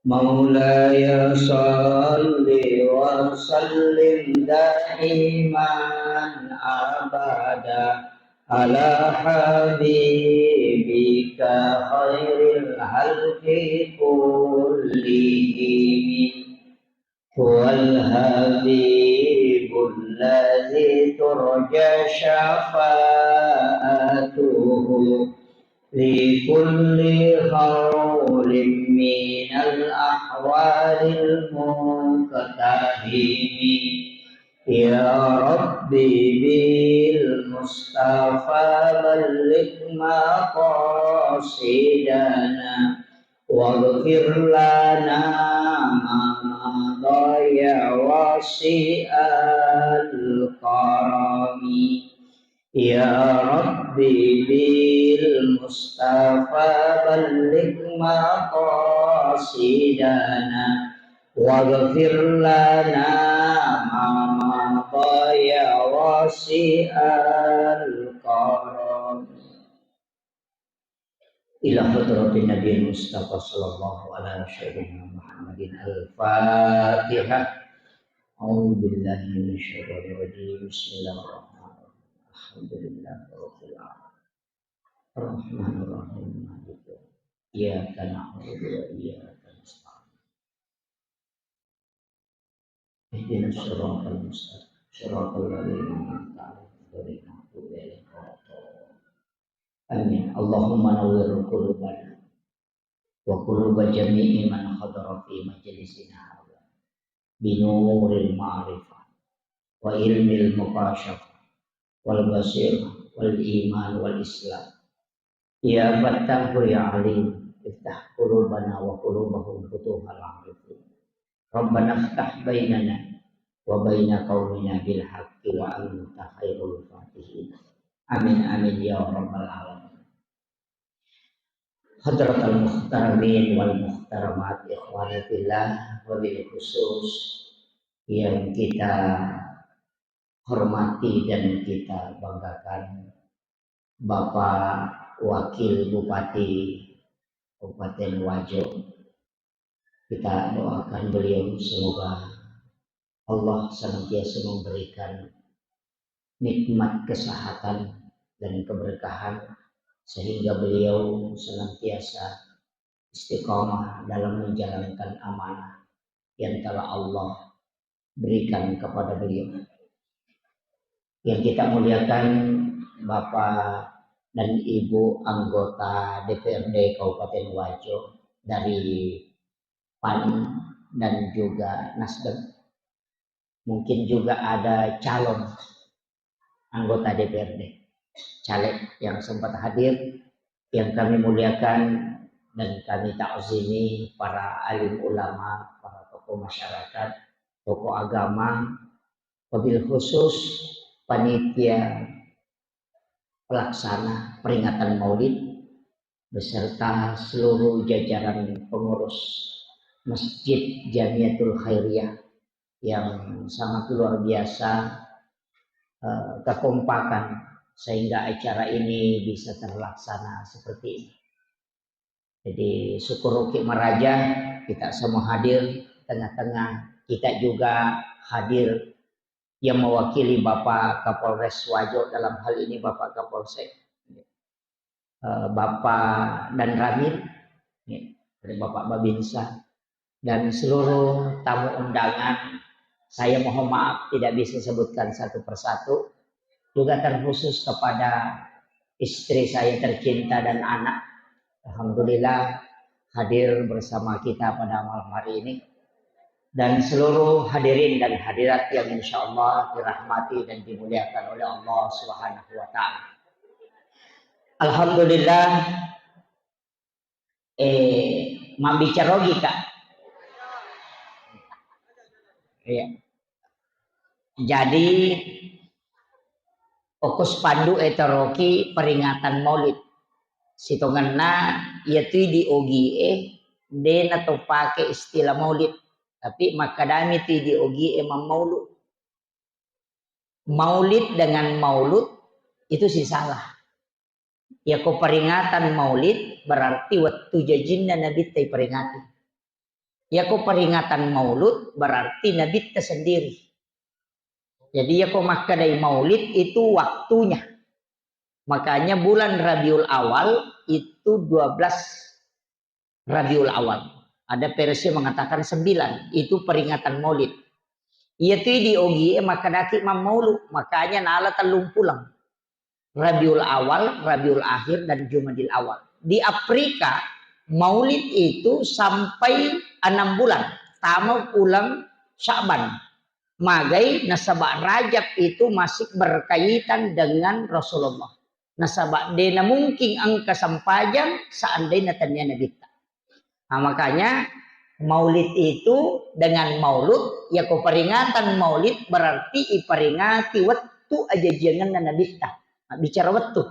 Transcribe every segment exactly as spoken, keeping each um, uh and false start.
مولاي صل وسلم دائما أبدا على حبيبك خير الخلق كلهم. هو الحبيب الذي ترجى شفاعته لكل هول من الأهوال المقتحم. يا رب بالمصطفى بلغ مقاصدنا واغفر لنا ما مضى يا واسع الكرم. يا رب بالمصطفى بلغ مقاصدنا واغفر لنا ما مضى يا واسع الكرم. إلى حضرة النبي المصطفى صلى الله على سيدنا محمد الفاتحة. أعوذ بالله من الشيطان الرجيم. بسم الله الرحمن الرحيم. الحمد لله رب العالمين. الرحمن الرحيم. مالك يوم الدين. إياك نعبد وإياك نستعين. اهدنا الصراط المستقيم. صراط الذين أنعمت عليهم غير المغضوب عليهم ولا الضالين. آمين. اللهم نور قلوبنا وقلوب جميع من حضر في مجلسنا هذا بنور المعرفة وعلم المكاشفة والبصيرة والإيمان والإسلام. يا فتاح يا عليم، افتح قلوبنا وقلوبهم فتوح العارفين. ربنا افتح بيننا وبين قومنا بالحق وأنت خير الفاتحين. آمين، آمين يا رب العالمين. Hadratal muhtaramin wal muhtaramat, ikhwani fillah, wabil khusus yang kita hormati dan kita banggakan, Bapak Wakil Bupati Kabupaten Wajo. Kita doakan beliau, semoga Allah senantiasa memberikan nikmat kesehatan dan keberkahan, sehingga beliau senantiasa istiqamah dalam menjalankan amanah yang telah Allah berikan kepada beliau. Yang kita muliakan, Bapak dan Ibu anggota D P R D Kabupaten Wajo dari PAN dan juga Nasdem. Mungkin juga ada calon anggota D P R D, caleg yang sempat hadir, yang kami muliakan dan kami takzimi para alim ulama, para tokoh masyarakat, tokoh agama, wabil khusus panitia pelaksana peringatan Maulid beserta seluruh jajaran pengurus Masjid Jamiatul Khairiyah yang sangat luar biasa, eh, kekompakan sehingga acara ini bisa terlaksana seperti ini. Jadi, syukur ki maraja, kita semua hadir tengah-tengah, kita juga hadir yang mewakili Bapak Kapolres Wajo, dalam hal ini Bapak Kapolsek, eh, Bapak Danramil, ya, dari Bapak Babinsa, dan seluruh tamu undangan. Saya mohon maaf tidak bisa sebutkan satu persatu, juga terkhusus kepada istri saya tercinta dan anak. Alhamdulillah hadir bersama kita pada malam hari ini. Dan seluruh hadirin dan hadirat yang insya Allah dirahmati dan dimuliakan oleh Allah Subhanahu wa Ta'ala. Alhamdulillah, eh, mabbicara ogi, Kak. Iya. Jadi, okko spanduk e taroki peringatan Maulid. Sitongenna, iya tu di ogi e, de na to pake istilah Maulid. Tapi makkadami tu di ogi e mammaulu. Maulid dengan maulud itu sih salah. Yako peringatan Maulid berarti wettu jajinna Nabitta iperingati. Iyako peringatan Maulud berarti Nabitta sendiri. Jadi iyako makkedai Maulid itu waktunya. Makanya bulan Rabiul Awal itu dua belas Rabiul Awal. Ada versi mengatakan sembilan, itu peringatan Maulid. Iya tu di ogie makkedaki mammaulu, makanya nala tellung pulang. Rabiul Awal, Rabiul Akhir, dan Jumadil Awal. Di Afrika, Maulid itu sampai enam bulan, tama uleng Sya'ban. Magai nasaba Rajab itu masih berkaitan dengan Rasulullah. Nasaba de namungkin engka sempajang seandainya tania Nabitta. Nah, makanya Maulid itu dengan Maulud, iyako peringatan Maulid berarti iperingati wettu ajajiangenna Nabitta. Nah, bicara wettu.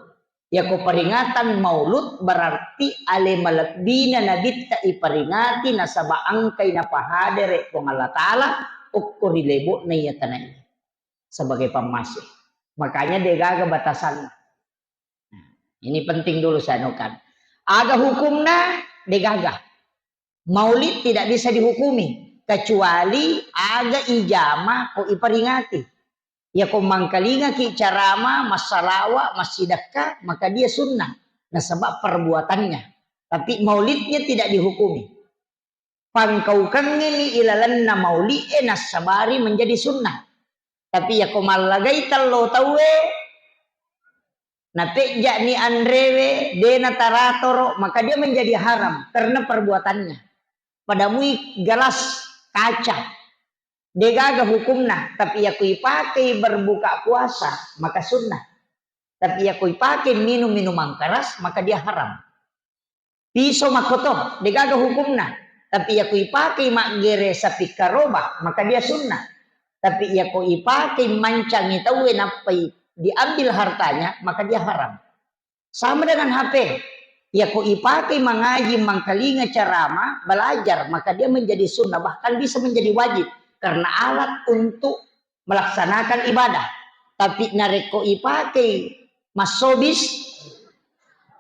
Iyako peringatan Maulud berarti ale malebbina Nabitta iperingati nasaba engkai napahadere Puang Allah Ta'ala okko ri lebo'na iya tanai sebagai pammasih. Makanya degaga batasanna. Nah, ini penting dulu saya anukan. Aga hukumna degaga. Maulid tidak bisa dihukumi kecuali aga ijama ko iperingati. Iyako mangkalingaki carama, massalawa, massidekka, maka dia sunnah. Nasaba perbuatannya. Tapi maulidnya tidak dihukumi. Pangkaukengngeni ilalenna mauli'e nassabari menjadi sunnah. Tapi iyako mallagai tello tauwe, napejja'ni anrewe, de nataratoro, maka dia menjadi haram karena perbuatannya. Padamui gelas kaca, degaga hukumna, tapi iyako ipakei berbuka puasa, maka sunnah. Tapi iyako ipakei minum minuman keras, maka dia haram. Piso makkoto, degaga hukumna. Tapi iyako ipakei maggere sapi karoba, maka dia sunnah. Tapi iyako ipakei mancangi tauwe nappai diambil hartanya, maka dia haram. Sama dengan H P. Iyako ipakei mangaji, mangkalinga carama, belajar, maka dia menjadi sunnah, bahkan bisa menjadi wajib karena alat untuk melaksanakan ibadah. Tapi narekko ipakei massobis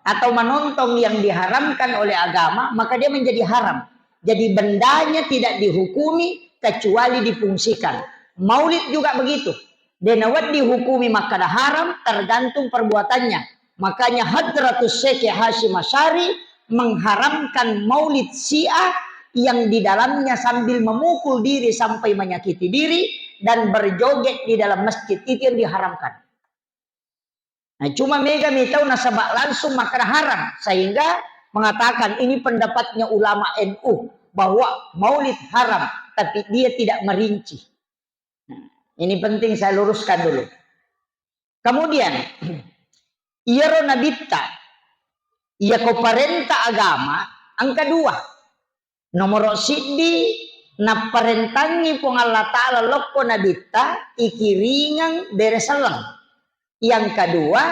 atau menonton yang diharamkan oleh agama, maka dia menjadi haram. Jadi bendanya tidak dihukumi kecuali difungsikan. Maulid juga begitu. De nawedding dihukumi makkada haram, tergantung perbuatannya. Makanya Hadratus Syekh Hasyim Asy'ari mengharamkan maulid Syiah yang di dalamnya sambil memukul diri sampai menyakiti diri dan berjoget di dalam masjid. Itu yang diharamkan. Nah, cuma mega mitau nasaba langsung makkada haram, sehingga mengatakan ini pendapatnya ulama N U bahwa maulid haram, tapi dia tidak merinci. Nah, ini penting saya luruskan dulu. Kemudian, iyaro nabitta, iyako parenta agama, engka dua. Nomoro siddi, napparentangngi Puang Allah Ta'ala lokko nabitta, ikiringeng bere selleng. Yang kedua,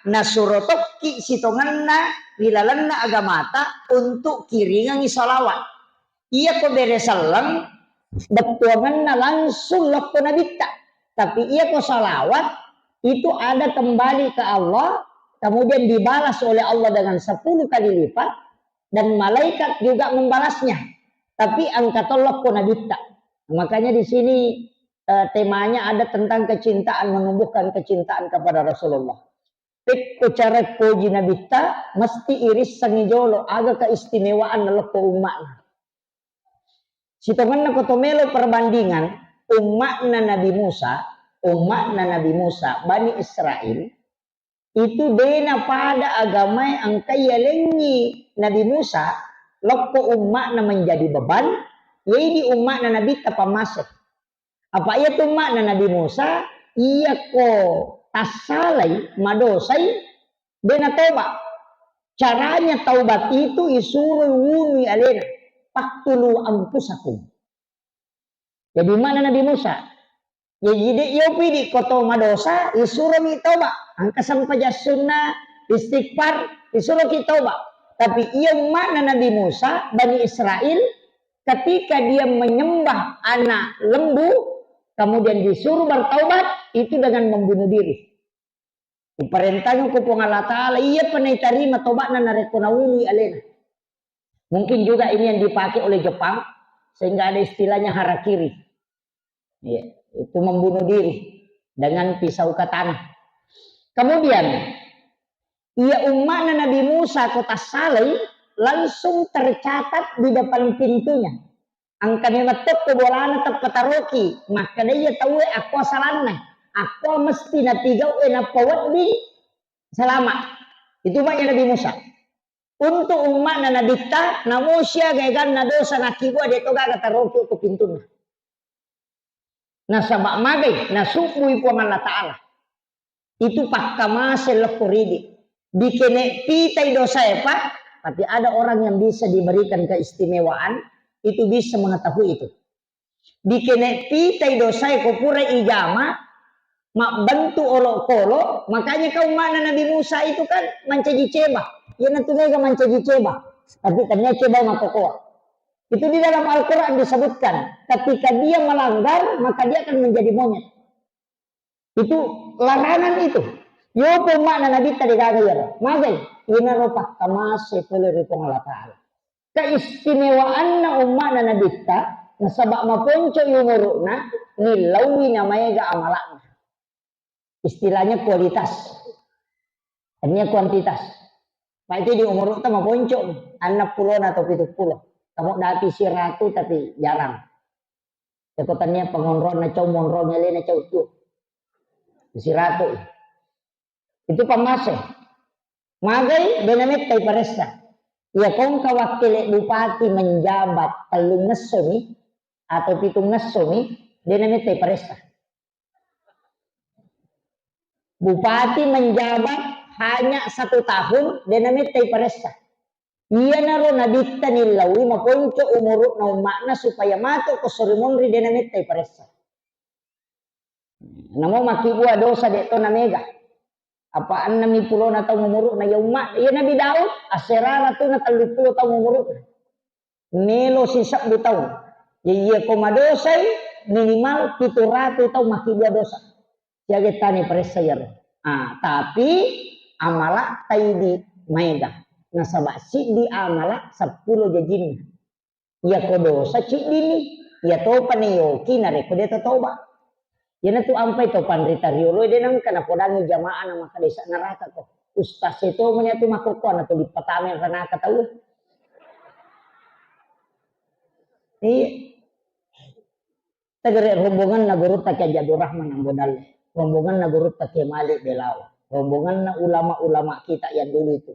nasuro tokki sitongenna ri lalenna agamata untuk kiringengi salawat. Iyako bere selleng, bettuangenna langsung lokko nabitta. Tapi iyako salawat, itu ada kembali ke Allah, kemudian dibalas oleh Allah dengan sepuluh kali lipat, dan malaikat juga membalasnya. Tapi engka to lokko nabitta. Makanya di sini, eh, temanya ada tentang kecintaan, menumbuhkan kecintaan kepada Rasulullah. Pekko cara poji nabitta, mesti irissengi jolo aga keistimewaan lokko umma'na. Sitongenna ko to melo perbandingan, umma'na Nabi Musa, umma'na Nabi Musa, Bani Israel, itu dena pada agamae engkai yalengngi Nabi Musa, lokko umma'na menjadi beban, yai di umma'na Nabitta pammase. Apa iya tu umma'na Nabi Musa, iyako tassalai, madosai, dena toba. Caranya taubat itu isuro wunui alena. Faktulu anfusakum. Jadi umma'na Nabi Musa. Jadi de' yo pidi ko to madosa, isuromi toba. Engka sempajang sunna, istighfar, isuroki toba. Tapi iya umma'na Nabi Musa, Bani Israel, ketika dia menyembah anak lembu, kemudian disuruh bertaubat, itu dengan membunuh diri. Iparentangko Puang Allah Ta'ala, iyapa naitarima toba'na narekko nawului alena. Mungkin juga ini yang dipakai oleh Jepang. Sehingga ada istilahnya harakiri. Iya, itu membunuh diri dengan pisau katana. Kemudian, iya, umma'na Nabi Musa ko tassalai langsung tercatat di depan pintunya. Engka memang tokko bolana teppataroki, makkeda iya tauwe akko salanna, akko mesti napigau'e nappa wedding salama. Itu maknya Nabi Musa. Untuk umma'na Nabitta, namo siaga eganna dosa nakkibua, de to gaga taroki ko pintunna. Nasaba magai, nasubbui Puang Allah Ta'ala. Itu pakkamase lokko ridi. Dikene pitai dosae, Pak, tapi ada orang yang bisa diberikan keistimewaan, itu bisa mengetahui itu. Dikene pitai dosae ko pura ijama, mabbentuk olokolo, makanya kau mana Nabi Musa itu kan mancaji ceba. Iya natu mega mancaji ceba. Tapi tania ceba makokoa. Itu di dalam Al-Quran disebutkan, ketika dia melanggar, maka dia akan menjadi monyet. Itu larangan itu. Yo, umma'na Nabitta degaga iyaro. Magai, inaro pakkamase pole ri Puang Allah Ta'ala. Keistimewaanna umma'na Nabitta, nasaba maponco umuru'na, nillaui namaega amala'na. Istilahnya kualitas. Tania kuantitas. Pak itu di umuru'ta maponco, annang pulona atau pitu pulo. Kamu dati siratu tapi jarang. Yako tania pengonronna cau, monronna lena cau tu. Siratu. Itu pammase. Magai, de namettai paressa. Iya kongka wakkele bupati menjabat tellung ngessomi atau pitung ngessomi, de namettai paressa. Bupati menjabat hanya satu tahun, de namettai paressa. Iyanaro Nabitta nillaui maponco umuru'na umma'na supaya matu ko sori monri de namettai paressa. Namo makkibua dosa de to namega. Apa annami pulona taung umuru'na iya umma, iya Nabi Daud, asserara tu na tellu pulo taung umuru'na. Melo sisebbu taung. Ya iya ko madosai minimal pitu ratu taung makkibua dosa. Siaga tani paressa iyaro. Ah, tapi amala taidi maega. Nasaba siddi amala seppulo jajinna. Iya ko dosa ciddini, iya topa neyoki narekko de tatoba. Iyanatu ampai to panrita riolo de nengka napodangi jamaah na maka desa neraka ko. Ustaz e to meni atu makkokkoa na to dipatame ranaka tau. Iya. Tegere rombonganna gurutta Kiai Abdul Rahman Ambo Dalle, rombonganna gurutta Kiai Malik Belawa, rombonganna ulama-ulama kita yang dulu itu.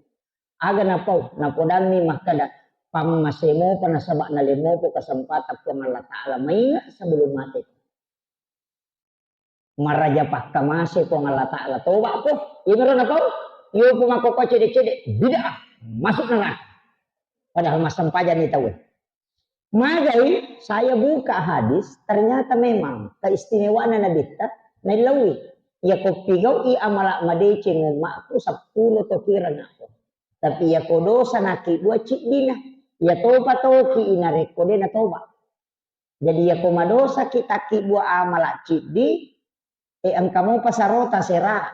Aga napau, napodammi makkada, pammasemo pa nasaba nalemo pa kesempatan Puang Allah Ta'ala mainga sebelum mate. Maraja pakkamase Puang Allah Ta'ala, toba ko. Imaro napau, yo pun makkokkoa cede-cede, bid'ah, masuk neraka. Padahal massempajang ni tau. Magai saya buka hadis, ternyata memang keistimewaanna Nabitta naillaui. Iya ko pigau'i amala madeceng ummaku seppulo to kira nako. Tapi iya ko dosa nakibbua ciddina. Iya topa toki inarekko de natoba. Jadi iya ko madosa ki takkibbua amala ciddi, e engka mopa sarota sera.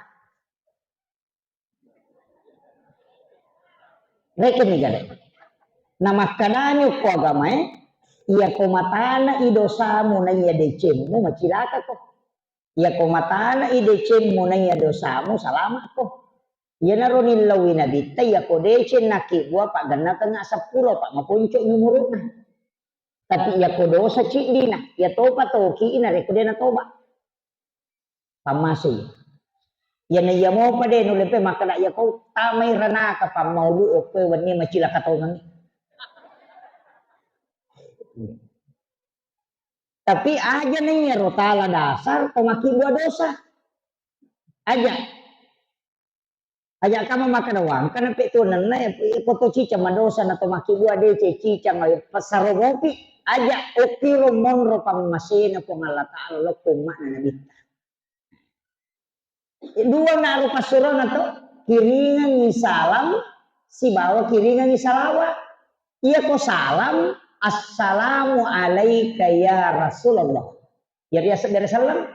Rekeng ni gare. Namakkedani okko agamae, iya ko matana i dosamu na iya decemmu, macilaka ko. Iya ko matana i decemmu na iya dosamu, salama ko. Iyanaro nillaui Nabitta, iya ko deceng nakibbua paggennakengnga seppulo, pa maponco umuru'na. Tapi iya ko dosa ciddina, iya topa toki narekko de natoba. Pammasei. Iyana iya mopa de nulle pe makkeda iya ko tamai ranaka pammaulu okko wenni macilaka tongengngi. Tapi aja na iyaro tala dasar ko makibbua dosa. Aja. Aja kama makkeda wangkana pe tuanenna ya, ko to cicang madosa na to makibbua deceng cicang, passaro mopi. Aja okkiro monro pammasena Puang Allah Ta'ala lokko umma'na Nabitta. Dua na rupa surana to, kiringengngi salam sibawa kiringengngi salawat. Iya ko salam, "Assalamu alaika ya Rasulullah." Ya biasa bere salam.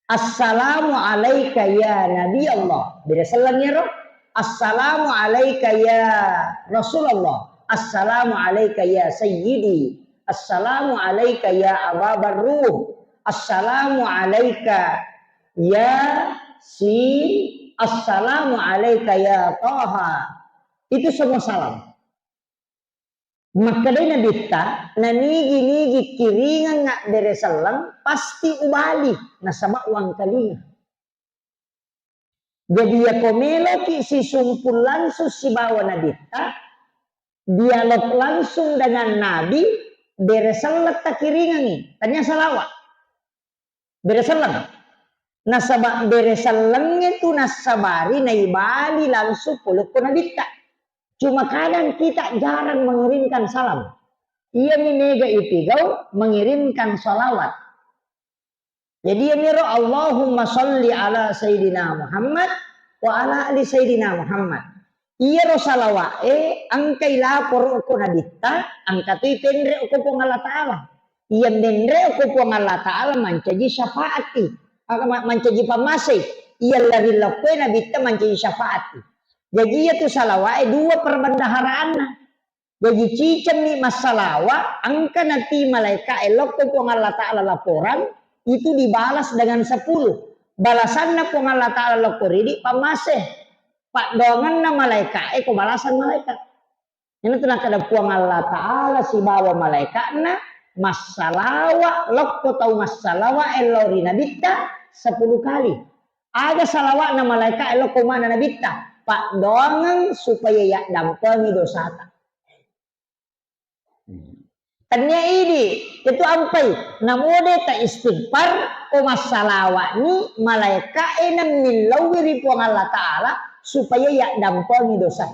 "Assalamu alaika ya Nabi Allah." Bere salam ya ro. "Assalamu alaika ya Rasulullah." "Assalamu alaika ya Sayyidi." Assalamu alaika ya Aba Barruh. Assalamu alaika ya Sin. Assalamu alaika ya Taha. Itu semua salam. Makkedai Nabitta, nanigi-nigi kiringeng abbere selleng, pasti ubali, nasaba uangkalinga. Jadi, yako meloki sisumpul langsung sibawa Nabitta, dialog langsung dengan Nabi, bere selleng takiringengi, tania salawa. Bere selleng. Nasaba bere sellengnge tu nassabari naibali langsung polokko Nabitta. Cuma kadang kita jarang mengirimkan salam. Iyami mega ipigau mengirimkan salawat. Jadi, iyamiro, Allahumma sholli ala Sayyidina Muhammad wa ala ali Sayyidina Muhammad. Iyaro salawa'e engkai laporo ko Nabitta, engka toi penre ko Puang Allah Ta'ala. Iya menre ko Puang Allah Ta'ala mancaji syafaati, maka ma-, mancaji pammasei. Iya lari lokkoe Nabitta mancaji syafaati. Jadi, iya tu salawa'e dua perbendaharaanna. Jaji, cicemmi massalawa, engka nati malaika e lokko Puang Allah Ta'ala laporan, itu dibalas dengan sepuluh. Balasanna Puang Allah Ta'ala lokko ridi pammase. Paddoangenna malaika e ko balasan malaika. Ini tu nakkeda Puang Allah Ta'ala sibawa malaika'na massalawa lokko tau massalawa e lao ri Nabitta sepuluh kali. Aga salawa'na malaika e lokko mana Nabitta? Paddoangeng supaya yaddampengi dosata. Tania idi, itu ampai. Namode ta istighfar, ko massalawani malaika e nammillauwi ri Puang Allah Ta'ala supaya yaddampengi dosa.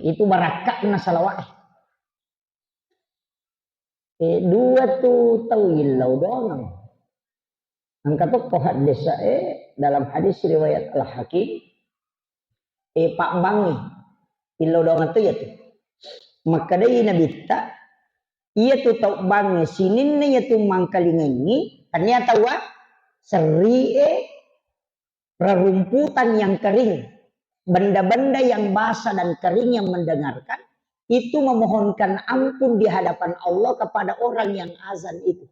Itu barakka'na salawat. Eh, dua tu tau illau doang. Engka tokko haddesae dalam hadis riwayat Al-Hakim, eh, pabbangngi. Illau doang tu iya tu. Makkedai Nabitta, iya tu tau bangnge sininna iya tu mangkalingengngi, tania taua serrie rerumputan yang kering, benda-benda yang basah dan kering yang mendengarkan, itu memohonkan ampun di hadapan Allah kepada orang yang azan itu.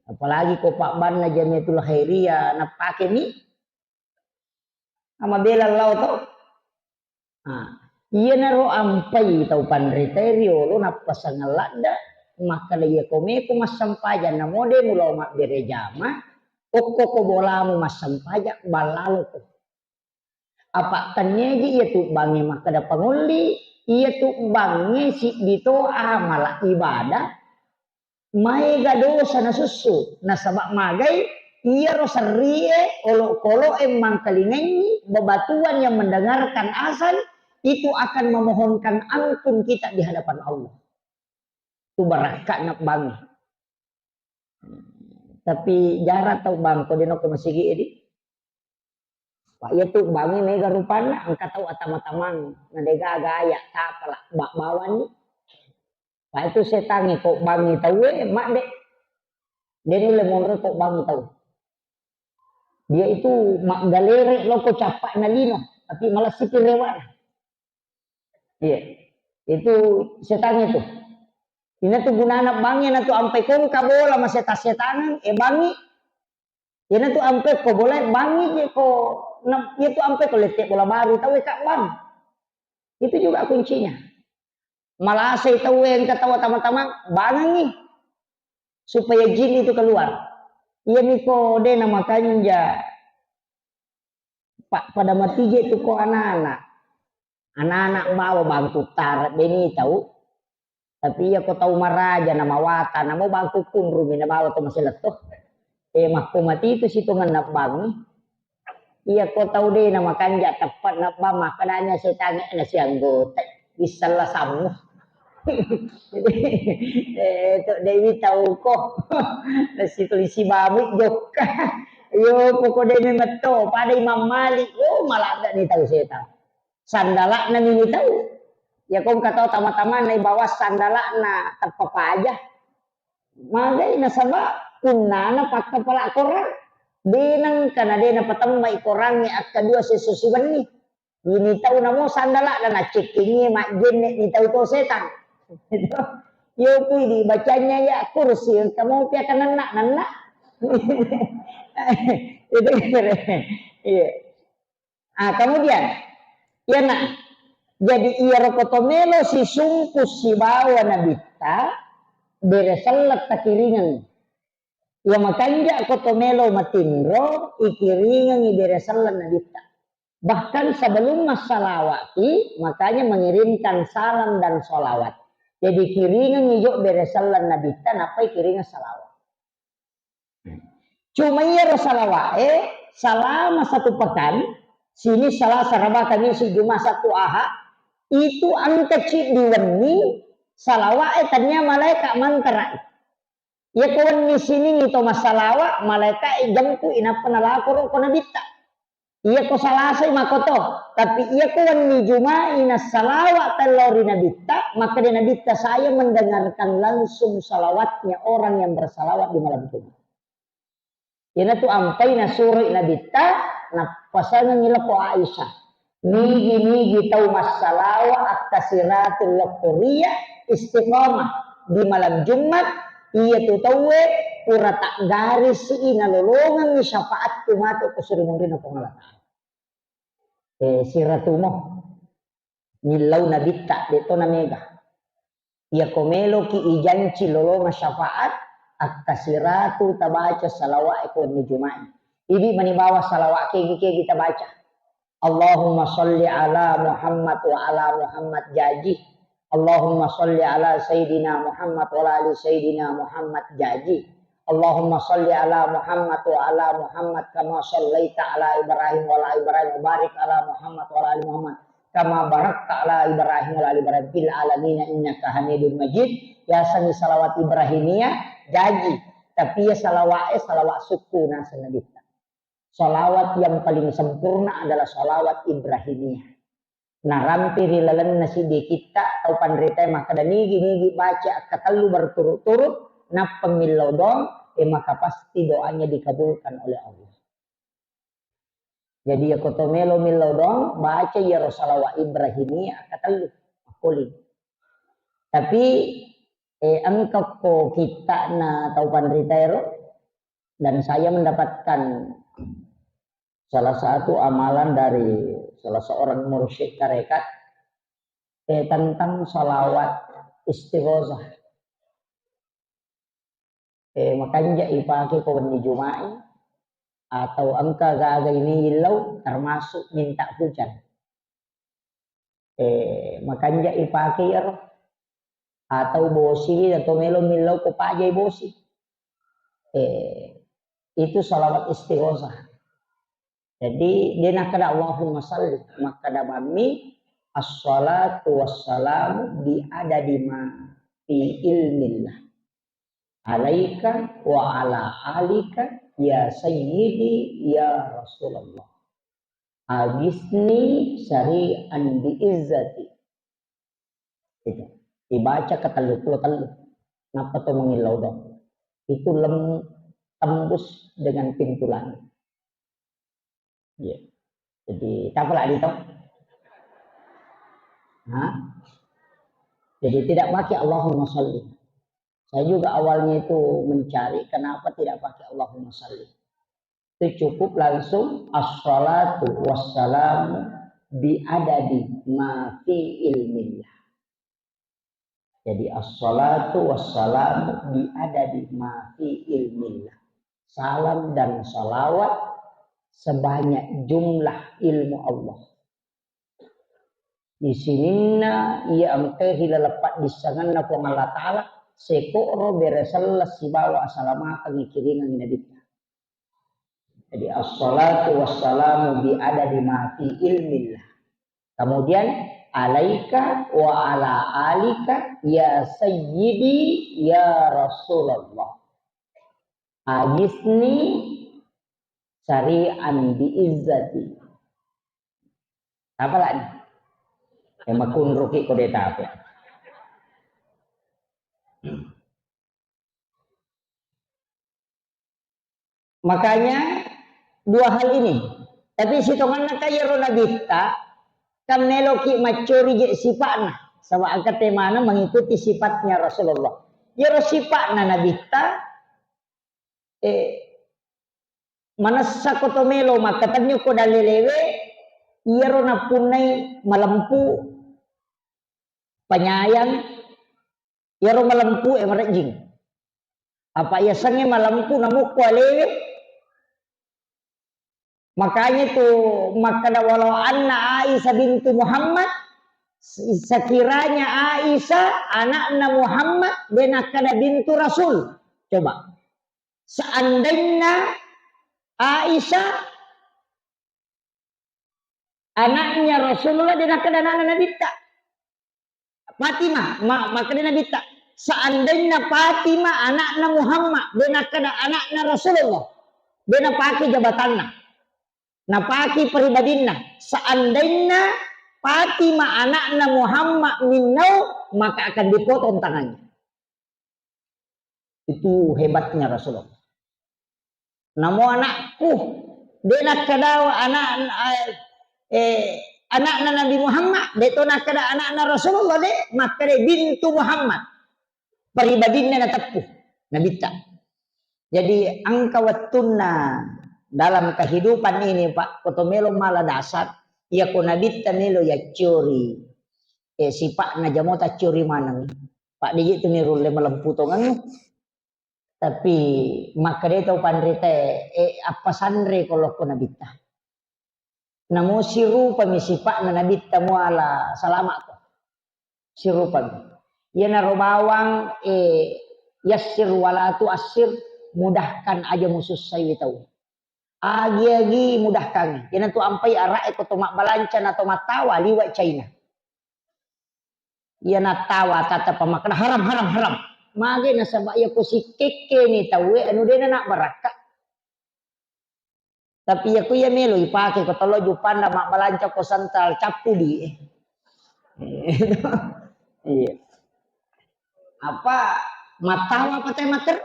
Apalagi ko pabbanna Jamiatul Khairiyah, napake mi, amabela lao to. Nah, iyanaro ampai tau panritae riolo nappasangeng ladda, makkeda, iya ko meko massempajang, namo de mulao mabbere jama, okko ko bolamu massempajang, ballaloko. Apa tenniaji iya tu bangnge makkeda pangolli, iya tu bangnge siddi to amala ibadah, maega dosa nasussu, nasaba magai iyaro serrie, olokoloe mangkalingengngi, bebatuan yang mendengarkan azan itu akan memohonkan ampun kita di hadapan Allah. Tu barakka'na bangnge. Tapi jarang tau bang ko de nokko masigi edi. Pak, iya tu bangnge mega rupanna, engka tau atama-tamang, na de gaga aya tapala, bak bawani. Pak, itu setangnge ko bangngi tauwe, madde. De nulle monro ko bangngi tau. Dia itu maggalere loko cappa'na lino, tapi malessipi rewana. Iya. Itu setangnge tu. Ina tu gunana bangngi, na tu ampai kongka bola maseta-setangan, eh, bangngi. Ina tu ampai ko bola bangngi je ko, na, iya tu ampai ko lette bola baru tau e ka bang. Itu juga kuncinya. Malasai tau e engka tau tama-tama bangengngi supaya jin itu keluar. Iya miko de na makanja. Pa-, pada matije tu ko anak-anak. Anak-anak bawa bangku tara beni tau. Tapi iya ko tau maraja na mawata, na mau bangku kunrumi na bawa to masih letto. Eh, makko mati itu sitongenna bangngi. Iya ko tau de na makanja teppa na bang makkedanya setangnge na sianggota. Bissalla sammu. Eh, to dewi tau ko. Nasi tulisi bamu jokka. Yo, poko de memang to, pada Imam Malik. Oh, maladda ni tau setang. Sandala'na mini tau. Ya, ko engka tau tama-tama na ibawa sandala'na teppa paja. Magai nasaba punnana pakkapala korang. De nengka na de napatemmai korangnge akkadua sesso sibenni. Ini tau namo sandala dan nacekkingi majjenne ni tau to setang. Yo pui di bacanya ya kursi, kamu pia kananna nanna. Itu keren. Iya. Ah, kemudian, ya nak, jadi iya roko to melo sisungku sibawa nabitta, bere sellet takiringeng. Iya makanja ko to melo matinro, ikiringengi bere sellet nabitta. Bahkan sebelum massalawaki, makanya mengirimkan salam dan salawat. Jadi kiringengi jo bere sellet nabitta, nappai kiringeng salawat. Cuma iyaro salawa'e selama satu pekan, sini Selasa, Raba, Kamis, Juma, Sabtu, Aha, itu engka ciddi wenni salawa'e tania malaeka mantara'i. Iyako wenni Siningngi to massalawa, malaeka'e jempui nappa nalako ro ko nabitta. Iyako Salasai makoto, tapi iyako wenni Juma'i nassalawa tello ri nabitta, makkeda nabitta, "Saya mendengarkan langsung salawatnya orang yang bersalawat di malam Jumat." Iyanatu ampai nasuroi nabitta, nappasangengi lako Aisyah. Nigi-nigi tau massalawa akkasiratul lokkoria istiqamah di malam Jumat, iya tu tauwe pura taggarisi nalolongengi syafaatku matu ko suri munrinna Puang Allah Ta'ala. Eh, siratumo. Millau nabitta, de to namega. Iyako meloki ijanci lolonga syafaat, akkasiratu tabaca salawat ko wenni Juma'i. Idi mani bawa salawat kegi-kegi tabaca. Allahumma salli ala Muhammad wa ala Muhammad jaji. Allahumma salli ala Sayyidina Muhammad wa ala ali Sayyidina Muhammad jaji. Allahumma salli ala Muhammad wa ala Muhammad kama sallaita ala Ibrahim wa ala Ibrahim wa barik ala Muhammad wa ala ali Muhammad kama barakta ala Ibrahim wa ala ali Ibrahim fil alamin innaka Hamidum Majid. Yasengngi salawat Ibrahimiyah jaji, tapi ya salawat, eh, salawat sukku naseng nabitta. Salawat yang paling sempurna adalah salawat Ibrahimiyah. Narampe ri lalenna siddi kitta tau panritae makkeda, nigi-nigi baca akkatellu berturut-turut, nappa millau doang, eh, maka pasti doanya dikabulkan oleh Allah. Jadi, iyako to melo millau doang, baca iyaro salawat Ibrahimiyah akkatellu, makkuling. Tapi, eh, engka ko kittana tau panritaero, dan saya mendapatkan salah satu amalan dari salah seorang mursyid tarekat, eh, tentang salawat istighosah. Eh, makanja ipake ko wenni Juma'i atau engka gaga ini illau, termasuk minta hujan. Eh, makanja ipake iyaro. Atau bosiwi atau melo millau ko pajai bosi. Eh, itu salawat istighosah. Jadi, de nakkeda Allahumma salli, makkeda mammi, "Assalatu wassalamu bi adadi ma fi ilmillah. Alaika wa ala alika ya sayyidi ya Rasulullah. Agisni sari'an bi izzati." Itu. Dibaca ke tellu puluh tellu. Nappa to mangillau doang. Itu lem-, tembus dengan pintu langit. Iya. Jadi, tak apa lagi toh? Hah? Jadi, tidak pakai Allahumma salli. Saya juga awalnya itu mencari kenapa tidak pakai Allahumma salli. Itu cukup langsung assalatu wassalamu bi adadi ma fi ilmillah. Jadi, assalatu wassalamu bi adadi ma fi ilmillah. Salam dan salawat sebanyak jumlah ilmu Allah. Di sininna iya engkae ri laleng paddissengenna Puang Allah Ta'ala, seko'ro bere selleng sibawa asalamakeng ikiringengngi Nabitta. Jadi, assalatu wassalamu bi adadi ma fi ilmillah. Kemudian, alaika wa ala alika ya sayyidi ya Rasulullah. Agisni sari'an bi izzati. Apa lagi? Ya, makunruki kode tape. Makanya, dua hal ini. Tapi sitonganna kaya ro Nabitta, Kan meloki maccori je sipa'na, saba engka te maneng mengikuti sifatnya Rasulullah. Iyaro sipa'na Nabitta, eh, manessa ko to melo makkatenni ko dalelewe, iyaro nappunnai malempu, penyayang, iyaro malempu e marejjing. Apa yasengnge malempu namukko alewe, Makanya tu makkeda, "Walau anna Aisyah bintu Muhammad," sekiranya Aisyah anakna Muhammad, de nakkeda bintu Rasul. Coba. Seandainya Aisyah anaknya Rasulullah, de nakkeda anakna Nabitta. Fatimah, ma-, makkeda Nabitta, seandainya Fatimah anakna Muhammad, de nakkeda anakna Rasulullah, de napake jabatanna, napake pribadinna. Seandainya Fatimah anakna Muhammad minnau, maka akan dipotong tangannya. Itu hebatnya Rasulullah. Namo anakku, de nakkeda anak, eh, anakna Nabi Muhammad, de to nakkeda anakna Rasulullah, de, makkeda bintu Muhammad. Pribadinna nateppu, Nabitta. Jadi, engka wettunna dalam kehidupan ini, Pak, ko to melo mala dasar, iya ko Nabitta melo yaccori, eh, sipa'na jamo taccori maneng. Pak, de je tu nirulle malempu tongeng. Tapi makkeda tau panrita, eh, appasanre ko lokko Nabitta. Namo sirupami sipa'na Nabitta muala salama'ko. Sirupami. Iyanaro bawang, eh, yassir wala tuassir, mudahkan aja musussaiwi tau. Agi-agi mudahkan. Iyanatu ampai ara'e ko to mabbalanca na to mattawa liwa China. Iya nattawa tata pamakkeda, "Haram, haram, haram." Mage nasaba iya ko sikkekkeni tauwe anu dena nak barakka. Tapi iya ku iya melo ipake ko tolo jupanda mabbalanca ko sentral cappu di. Iya. Apa mattawa apa teh mater?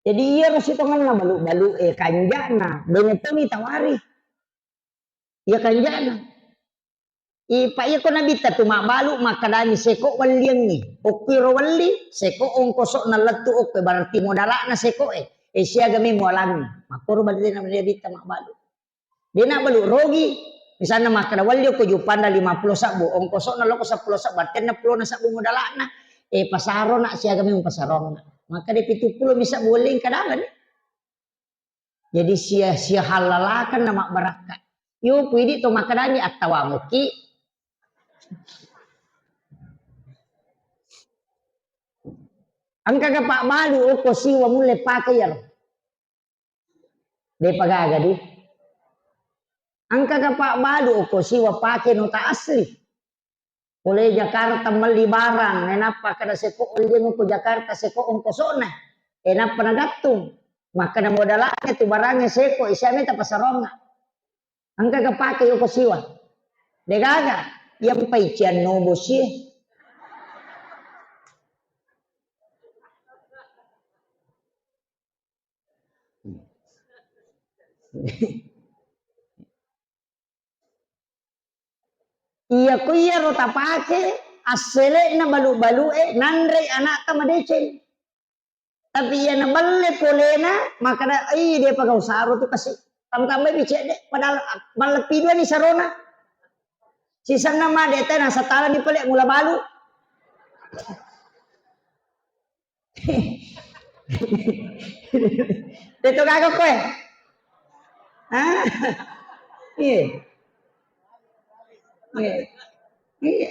Jadi iyaro sitongenna balu-balu e kanjana, bene toni tawari. Iya kanjana. Ipa iya ko Nabitta tu mabbalu makkadani seko welliangngi. Okko iro welli, seko ongkoso'na lettu okko, berarti modala'na seko e. E siaga mi mualangngi. Makkoro berarti Nabitta mabbalu. De nabbalu rogi. Misalna makkeda welli okko jupanda lima pulo sabbu, ongkoso'na loko seppulo sabbu, arti enneng pulona sabbu modala'na. E pasarona siaga mi pasarona. Makkeda pitu pulo mi sabbu welli engka dalani. Jadi sia, sia halalakan na mabbarakka. Yo, ku idi to makkedani attawamuki. Engka ga pabbalu okko siwa mulle pake iyaro. Depa gaga di. Engka ga pabbalu okko siwa pake nota asli. Pole Jakarta melli barang, nainappa kada seko olliang ko Jakarta, seko ongkosona. Enappa nagattung. Makkada modalaknya tu barangnge seko, isiame ta pasaronna. Engka ga pake yoko siwa. Degaga, yang pai cian nobo sie. Iya, ko iyaro tapake, assele'na balu-balu'e, nanrei anakta madeceng. Tapi iya nabelle polena, makkada, "Ih, depa gau saro tu kasi." Tambah-tambah bicek de, padahal malleppi dua ni sarona. Sisenna ma de tena satala ni pale mula balu. Teto gaga koe. Hah? Iya. Iya. Iya.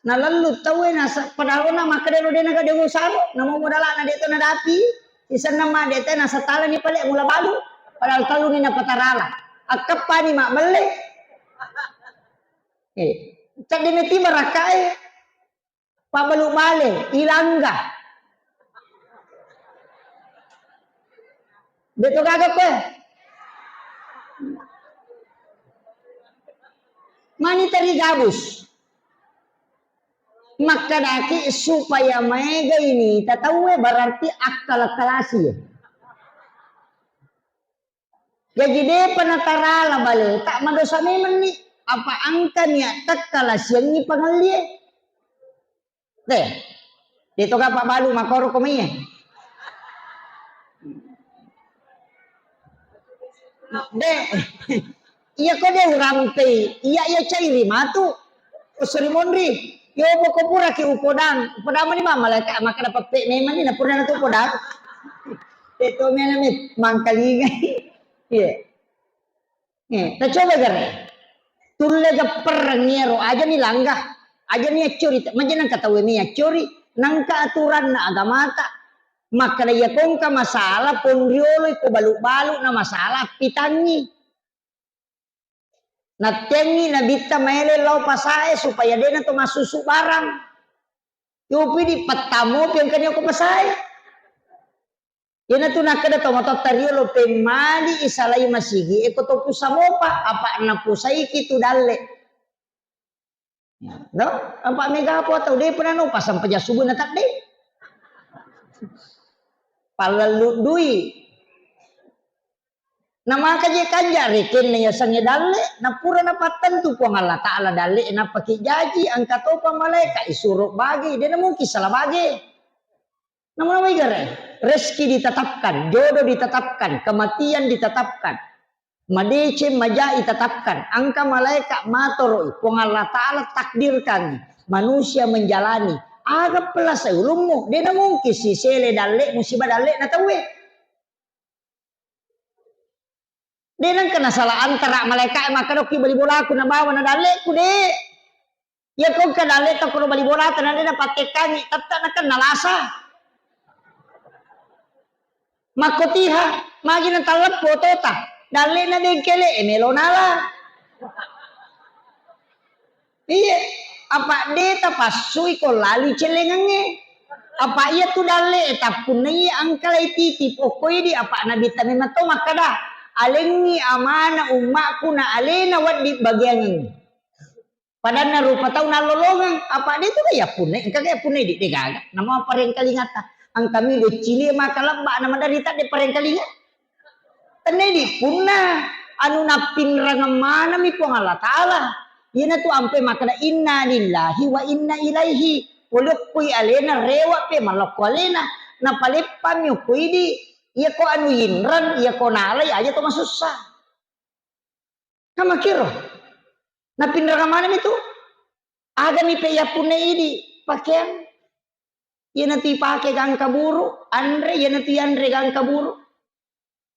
Nalellu tauwe nasa-, padahal na makkeda lo dena gade usaha, namo modalana de to nadapi, sisenna ma de tena satala ni pale mula balu, padahal tellu ni napatarala. Akkeppani mabbelle. Eh, cedde meti barakkae. Pabbalu bale, ilangga. Beto gaga koe. Mani teri gabus. Makkadaki supaya maega ini tataue berarti akal-akalasi. Jaji depa natarala bale, tak madosa memenni. Apa engka nia' tekka lasiangngi pangellie? Deh. De' toga pabbalu makoro ko maiye. De'. Iya ko de' urampei, iya, iya cairi matu. Usuri monri. Yo boko pura ki upodang. Upodang mani mama leka maka dapat pe memang ni na pura na tu upodang. De' to mena me mangkalingai. Iya. Eh, tacoba gare. Tulle gapperreng iyaro, aja ni langga, aja ni accori, maja nangka tauwe mi accori, nangka aturanna agamata. Makkeda iya kongka masalah ponriolo iko balu-balu na masalah pitangi. Nattengi nabitta maele lao pasae supaya dena to massusu barang. Yopi di pettamo pi engkani ko pasae. Iyanatu nakkeda tomatoatta riolo, pemmali isalai masigi e ko to pusa mopa, apa napusaiki tu dalle. No? Apa mega apa tau de' pernah no pasang peja subuh na tadde. Pallellu dui. Na maka je kanja rekenna yasengnge dalle, na pura napattentu Puang Allah Ta'ala dalle, nappaki jaji, engka topa malaeka isuro bage, de' na mungkin salah bage. Namanawai gare, rezeki ditetapkan, jodoh ditetapkan, kematian ditetapkan, madeceng majai ditetapkan. Engka malaeka matoroi, Puang Allah Ta'ala takdirkan manusia menjalani. Aga pelasai ulummu, de' na mungkin sisele dalle musibah dalle na tauwe. De' nengka nasala antara malaeka e makkeda okki bali bolaku nabawa na dalleku, de'. Iya ko engka dalle to kono bali bolata na de' napattekkangi, tette' na kenna lasa. Makkotiha, magi na talleppo otota, dalle na bengkele e melo nala. Iye, apa de' tapassui ko lali cellengengnge. Apa iya tu dalle e tappunnai engka lai titip okko idi, apa nabitta memang to makkeda, alengngi amana ummaku na alena wedding bagiangengngi. Padanna rupa tau nallolongeng, apa de' tu ga yappunnai, engka ga yappunnai di, de' gaga. Nama parengkalingatta, engka mi doccili maka lebba na maderita de' parengkalinga. Tennedi punna anu nappinrangeng manami Puang Allah Ta'ala. Iyanatu ampe makkeda, "Inna lillahi wa inna ilaihi." Pole okkoi alena, rewa pe malokko alena. Napaleppami okko idi. Iyako anu yinreng, iyako nalai aja to masussa. Kamakiro. Nappinrangeng manami tu. Agami pe yappunna idi pakeang. Iyanatu ipake gangka buru, anre, iyanatu yanre gangka buru.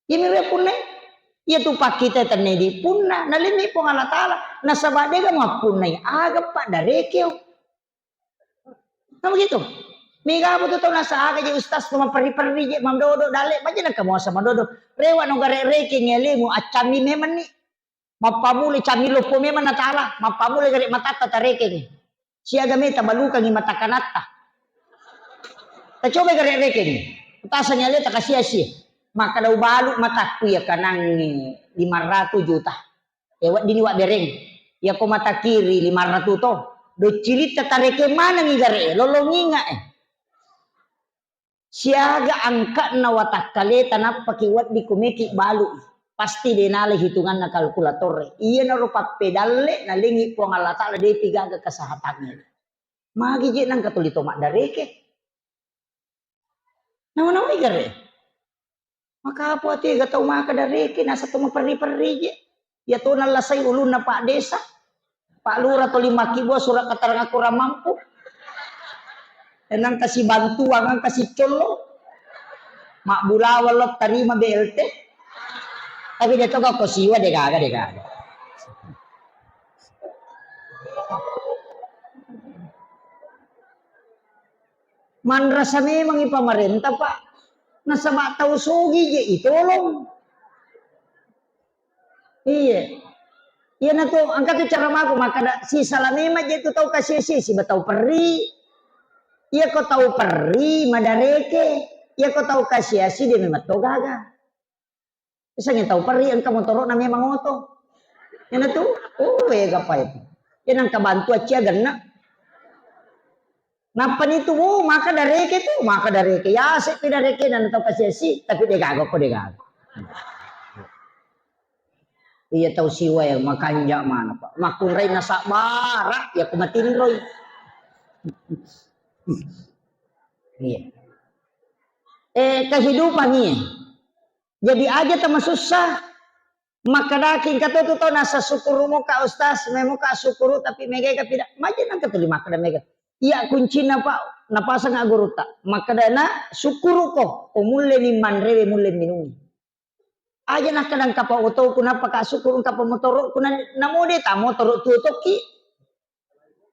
Iyami riappunnai. Iyatu pakkita tennedi punna, nalemmi Puang Allah Ta'ala. Nasaba dega muappunnai, aga paddarekeo. Nah begitu. Mega apa tu tau nasa aga je ustaz tu maperri-perri je, mandodo dalle, maja naka muasa mandodo. Rewa no gare rekeng alemu, accammi memang ni. Mappamula cammi loppo memang natala, mappamula gare matatta tarekengi. Siaga meta balukangi mata kanatta. Tacoba gare rekengi. Tasangi aleta kasi-asi. Makkeda ubalu matakku iya kanangi lima ratus juta. E weddini wabbereng. Iyako mata kiri lima ratus to. Doccilitta tarekeng manengi gare, lolonginga e. Siaga angka'na watakkaleta nappaki wedding kumeki balu'i. Pasti de nala hitunganna kalkulator e. Iyanaro pappedalle nalengi Puang Allah Ta'ala depi gaga kesehatangnge. Magi je nangka tuli to maddareke. Nama-namai gare. Maka apa tega tau maka dareke nasa to maperri-perri je. Iya to nallasai ulunna Pak Desa, Pak Lurah tuli makkibua surat keterangan kurang mampu. Nangka sibantuang, nangka sicollo. Mabbulawang lo tarima B L T. Tapi de to gakko siwa de gaga, de gaga. Manrasa memangi pamarenta, Pak. Nasaba tau sogi je itolong. Iye. Iyanatu engka tu cara mako makkeda sisala memang je tu tau kasiasi siba tau perri. Iyako tau perri madareke, iyako tau kasiasi de memang to gaga. Misalnya tau perri engka motoro'na memang oto. Iyanatu, oh, wega pa itu. Iya nangka bantu accia genna. Nappa nitu, oh, maka dareke tu, maka dareke. Ya, sepi dareke na tau kasiasi, tapi de gaga ko de gaga. Iya tau siwa ya makanja mana, Pak. Makkunrai nasabbara ya ku matinroi. Iya. Eh, kehidupan iya. Jadi aja tama susah. Makkadaki engka to tu tau nasa sukkuru'mo ka Ustaz, memo ka sukkuru tapi mega ka pida. Maja nangka tuli makkada mega. Iya kuncinna, Pak, napasang gurutta. Makkadana sukkuruko, ko mulle ni manrewe mulle minungi. Aja nakkada engka pa otoku nappa ka sukkuru engka pa motoro'ku na, namode ta motoro tuo tokki.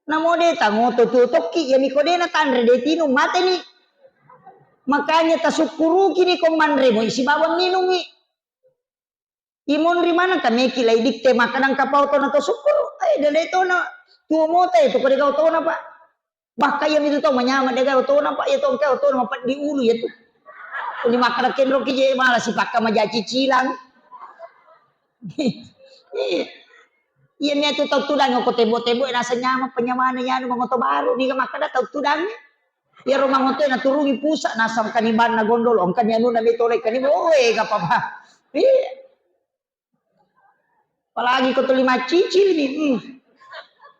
Namode ta moto tuo tokki, ya miko de natanre de tinung mateni. Makanya tasukkuruki ni ko manremo isi bawang minungi. Imonri maneng ka meki lai dikte makkadang kapau tona to sukkuru. Eh, dele tona tuo mota itu ko degau tona, Pak. Bahkan iya mitu tau manyama degau tona, Pak, iya tongka tona mapeddi ulu iya tu. Kuni makkada kenro ki je malah sipakka maja cicilang. Iya, iya mitu tau tudang ko tebo-tebo nasa nyama penyamana nyanu mangoto baru ni makkada tau tudang. Iyaro mangotoe naturungi pusa, nasang kanibanna gondolo, engkani anunna metolai kaniba, oe, gapapa. Iya. Apalagi ko tuli maccicil ni. Hmm.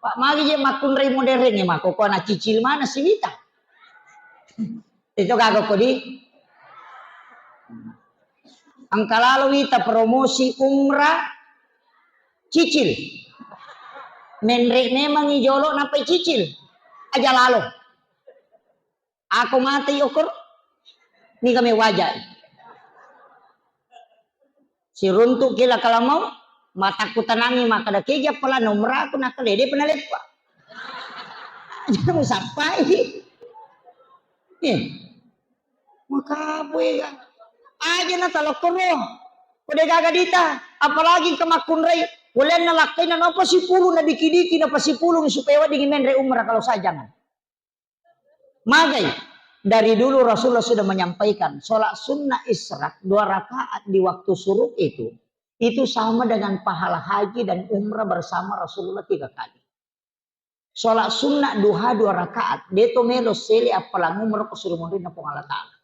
Pak, magi je makkunrai modern ya, mako ko na cicil mana siwita. Itu gaga ko di. Engka lalo wita promosi umrah cicil. Menre memang i jolo napai cicil. Aja lalo. Ako mate i okor. Ni kami wajai. Siruntu kila kalamau, matakku tanangi makkada keja pala nomor aku nakkada de pernah lepa. Jangan musappai. Eh. Maka apa ya? Aja na talokkoro. Kode gaga dita, apalagi ke makkunrai. Walenna lakkaina napa sipulu na diki-diki napa sipulu supaya weddingi menre umrah kalau saya jangan. Magai, dari dulu Rasulullah sudah menyampaikan sholat sunnah isyraq dua rakaat di waktu syuruk itu, itu sama dengan pahala haji dan umrah bersama Rasulullah tiga kali. Sholat sunnah duha dua rakaat, deto melo sele appalang umrah ko suruh munrinna Puang Allah Ta'ala.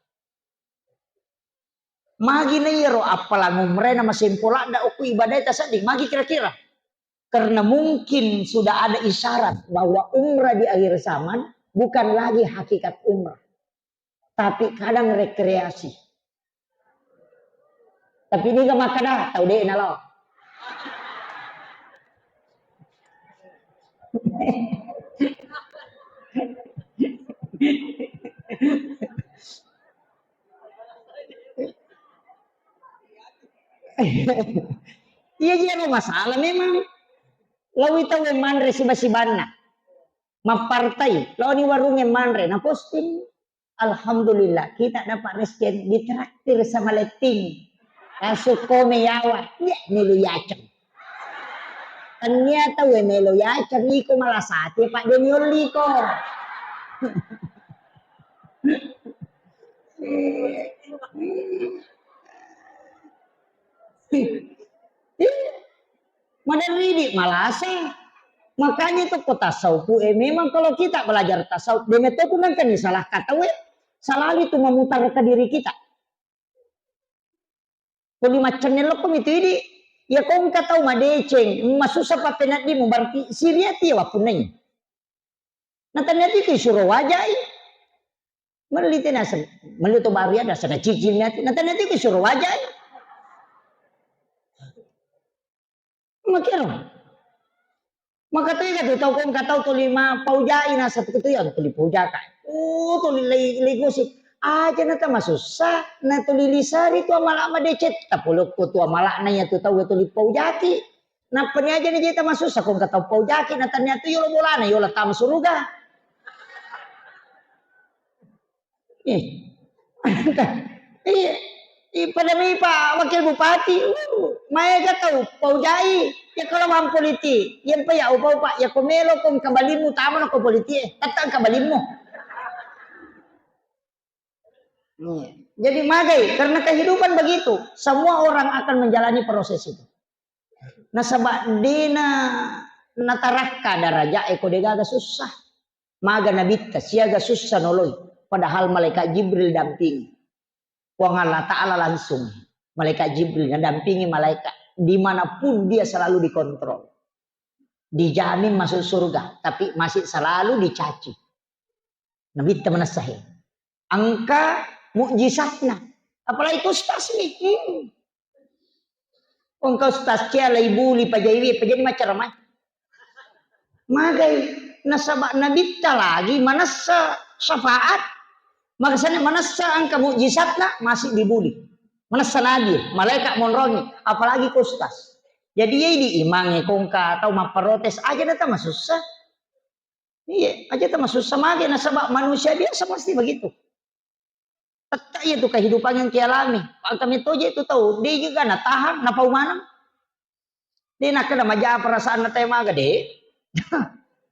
Magi na iyaro appalang umrah na masempo ladda okku ibadah tasedding, magi kira-kira? Karena mungkin sudah ada isyarat bahwa umrah di akhir zaman bukan lagi hakikat umrah, tapi kadang rekreasi. Tapi niga makkada tau de nalo. Iya, iya, no masalah memang. Lawi tau manre siba-sibanna. Mappartai, laoni warungnge manre, na posting. Alhamdulillah, kita dapat rezeki ditraktir sama letting. Langsung kome yawa, iya melo yaceng. Tania tau melo yaceng, iko malasati, Pak, de niolliko. Maderri di malasa. Makanya itu ko tasawuf, eh, memang kalau kita belajar tasawuf, de metto tu nangkani salah kata we, selalu itu memutar ke diri kita. Ko lima channel ko mitu idi, ya ko engka tau madeceng, masussa pappeneddimu, berarti siriati ya wapunnai. Na tania tu isuro wajai. Melli tena sen-, melli to baru ya, dasar cicil niati. Na tania tu isuro wajai. Makero. Maka tu ega tu tau ko engka tau tuli ma paujai nasa tu ya tuli paujaka. Oh, tuli lei, lei gosip. Aja na tama susah, na tuli lisari tu amala madeceng. Tapolokko tu amala na ya tu tau tuli paujaki. Nappa ni aja ni jeta masussa ko engka tau paujaki na tania tu yolo bolana yola tama suruga. Eh. Iya. Iya, pada mi Pak Wakil Bupati, uh, maega tau paujai, ya kalau mau politik, yang pa ya upa-upa, ya ko melo ko engka balimmu tama ko politik, eh, tetap engka balimmu. Iya. Jadi magai, karena kehidupan begitu. Semua orang akan menjalani proses itu. Nasaba dena natarakka daraja e ko degaga sussa. Maga nabitta siaga sussa noloi. Padahal malaikat Jibril dampingi. Puang Allah Ta'ala langsung. Malaikat Jibril nadampingi malaikat. Dimanapun dia selalu dikontrol. Dijamin masuk surga, tapi masih selalu dicaci. Nabitta manessa he. Engka mukjizatna. Apalagi ke ustaz nih. Hmm. Engka ustaz cia lai buli pajaiwi, pajani macaramai. Magai nasaba nabitta lagi manessa syafaat. Makanya manessa engka mukjizatna masih dibuli. Manessa nabi, malaikat monrongi, apalagi ke ustaz. Jadi ya di imange kongka atau mapprotes aja datang masussa. Iya, aja tama susah mage nasaba manusia biasa pasti begitu. Tetta iya tu kehidupan yang kialami. Engka metoje tu tau, de juga na tahang, na pau maneng. De nakkeda maja perasaan na teh maga de.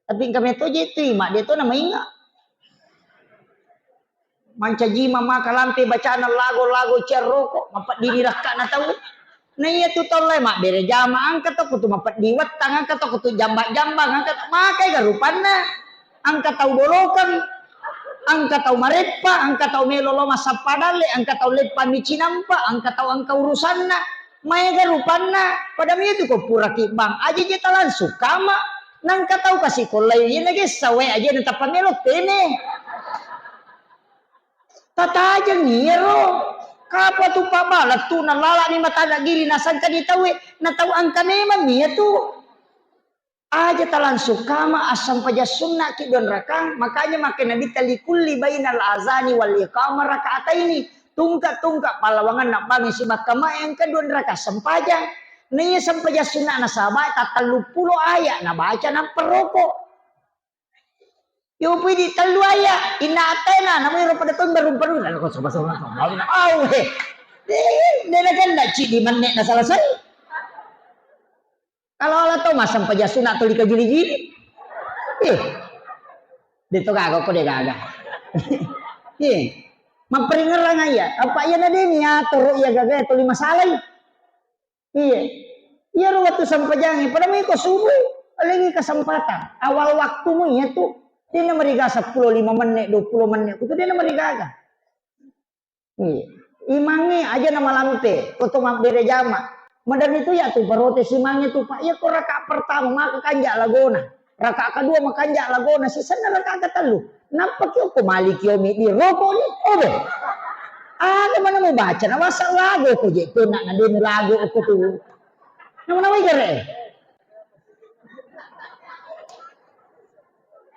Tapi engka metoje tu ima de to na mainga. Mancaji mama kalampe bacana lago-lago cerroko, mapeddini lakkana tau. Na iya tu tau lae mabbere jama, engka to kutu mapeddi wettang, engka to kutu jamba-jambang, engka to makai ga rupanna. Engka tau bolokeng, engka tau mareppa, engka tau melo lo massappa dalle, engka tau leppa mi cinampa, engka tau engka urusanna. Maega rupanna, pada mi tu ko pura kibbang, aja je talangsung kama. Nangka tau kasi kollai, iya na gessa wae aja na tappa melo tene. Tatajeng iyaro. Kapa tu pabala tu nalalani matada giri nasangkani tauwe, na tau engka memang iya tu. Aja talangsung kama assampajang sunna ki dua rakang, makanya makkeda Nabitta likulli bainal azani wal iqamah rakaataini. Tungka-tungka pallawangan nabbangi sibakkama engka dua rakang sempajang. Naiya sempajang sunna nasaba tattellu pulo ayat nabaca nappa roko. Yo pui di tellu ayat, inna atena, namui ro pada tong baru-baru, lalu kau coba-coba, coba, au he. Eh, dena kan nak cik di menit na selesai. Kalau Allah tahu masang pejasu nak tuli kajili-jili. Eh. De to gaga ko de gaga. Eh. Maperingerang iya. Apa iya na de ni atoro iya gaga tuli masalai. Iya. Iya ro waktu sempajangi. Pada miko subuh. Lagi kesempatan. Awal waktumu iya tu. Dena meriga sepuluh lima menit, dua puluh menit. Kutu dena merigaga. Iya. Imangnge aja na malampe, ko to mabbere jama. Maderri tu ya tu protes imangnge tu, Pak. Iya ko raka pertama maka kanja lagona. Raka kedua makanja lagona, sisenna raka ketellu. Nappa ki ko mali ki omi di roko ni. Obe. Aga mana mau baca na masa lago ko je tu nak na denu lago ko tu. Nama-nama igere.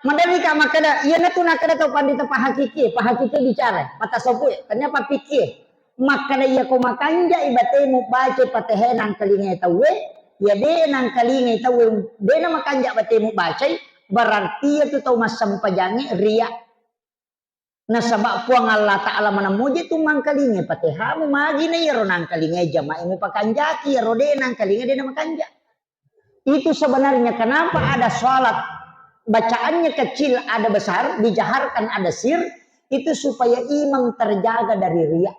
Maderri ka makkeda, iyanatu nakkeda tau pandita pahakiki, pahakiki bicara, mata sopue, tanya papikkie. Makkeda iya ko makanjai batemu baca Fatihah nangkalingai tauwe, iya de nangkalingai tauwe, de na makanja batemu bacai, berarti iya tu tau massempajangnge ria. Nasaba Puang Allah Ta'ala manammoje tu mangkalingai Fatihamu, magi na iyaro nangkalingai jamai mupakanjaki, iyaro de nangkalingai de na makanja. Itu sebenarnya kenapa ada salat bacaannya kecil ada besar, dijaharkan ada sir, itu supaya imam terjaga dari riya.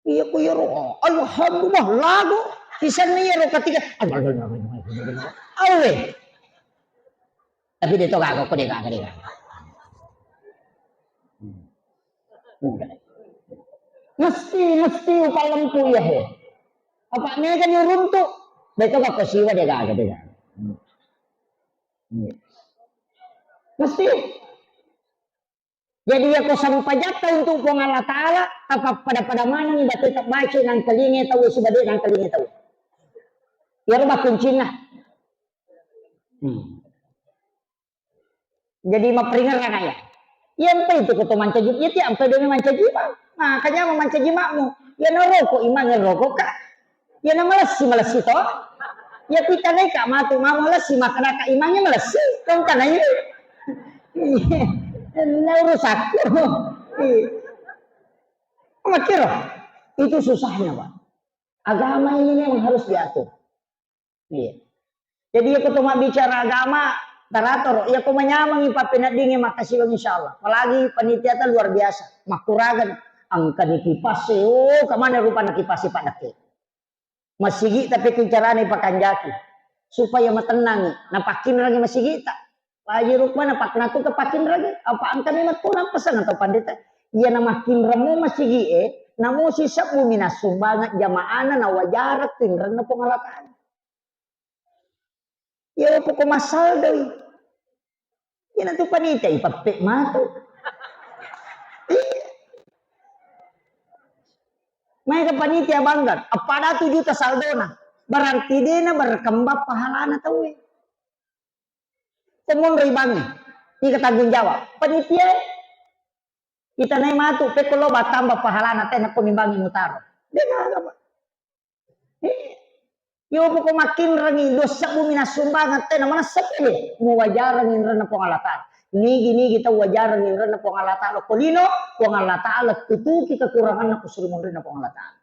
Iya ku iyaro, alhamdulillah, lagu. Sisenna iyaro ketiga, awe. Tapi de to gaga ko de gaga de gaga. Mesti, mesti upallempu iya he. Apa mega ni runtu? De to gaga ko siwa de gaga de gaga. Mesti. Jadi, iya ko sempajatta untuk Puang Allah Ta'ala, tapappada-pada manengngi bateta baca nangkalingai tau sibawa de nangkalingai tau. Iyaro makkuncinna. Hmm. Jadi, maperingerang aya. Iya, ampe itu ko to mancaji, iya, tiap ampe demi mancaji, Pak. Makanya mau mancaji makmu. Iya, naroko, imangnge roko, Kak. Iya na malessi, malessi to. Iya pitanai ka matu mamo malessi makkeda ka imangnge malessi. Kau tanai. Na urusakku. Iya. Makkiro. Itu susahnya, Pak. Agama ini memang harus diatur. Iya. Jadi iya ko to mabbicara agama, taratoro. Iya ko manyamengi pappeneddingi makkasiwang insyaallah. Apalagi panitia ta luar biasa. Makkuragan. Engkani kipas e, oh, kemana rupana kipas e, Pak Deke. Masigi tapi ku carana ipakanjaki supaya matennangi, napakkinrangi masigita. Pak Haji Rukman, napak-, natu ke pakkinrangi, apa engka memang tu napasang atau pandita? Iya, namakkinramo masigi e, Namo sisebbu mi nassumbangeng jamaahna nawajareng tinrenna Puang Allah Ta'ala. Iya poko massaldoi. Iyana tu panitia ipeppe matu. Iya. Maega panitia bangga, appada tu juta saldona. Berarti dena berkembang pahalana tauwe. Komonroi bangi, ika tanggung jawab. Panitia, kita nai matu, pekko lo batamba pahalana, tena ko mimbangi mutaro. Dena apa. Eh, yo poko makinrangi dosa bumi nassumbangeng tena manessa pede. Muwajareng inrenna Puang Allah Ta'ala. Nigi-nigi tau wajareng inrenna Puang Allah Ta'ala. Ko lino, Puang Allah Ta'ala tutuki kekuranganna ko suri monrinna Puang Allah Ta'ala.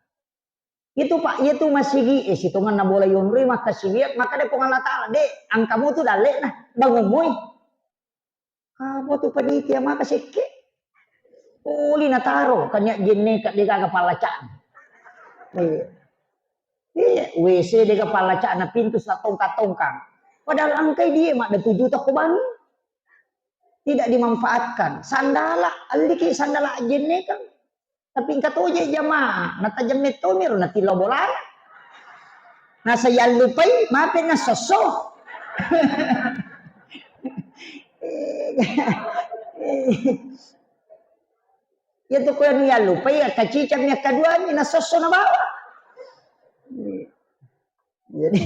Itu Pak, iya tu masigi, eh, sitongenna bola yonroi makkasiwiang, makkeda Puang Allah Ta'ala, "Dek, angkamu tu dalle'na, bangummoi." Apa tu panitia maka sekke? Poli nataro, kanya jenneka degaga pallacana. Iya. Iya, W C degaga pallacana, pintu satongkang-tongkang. Padahal angkai dia mak ada tujuh toko bangi. Tidak dimanfaatkan. Sandala, alliki sandala jenneka. Tapi engka toje jamaah, natajemme tomiro natillo bolana. Nasa yallupai, mape nasosso. Iya tu ko anu yallupai, akkacicammi, akkaduami, nasosso nabawa. Jadi,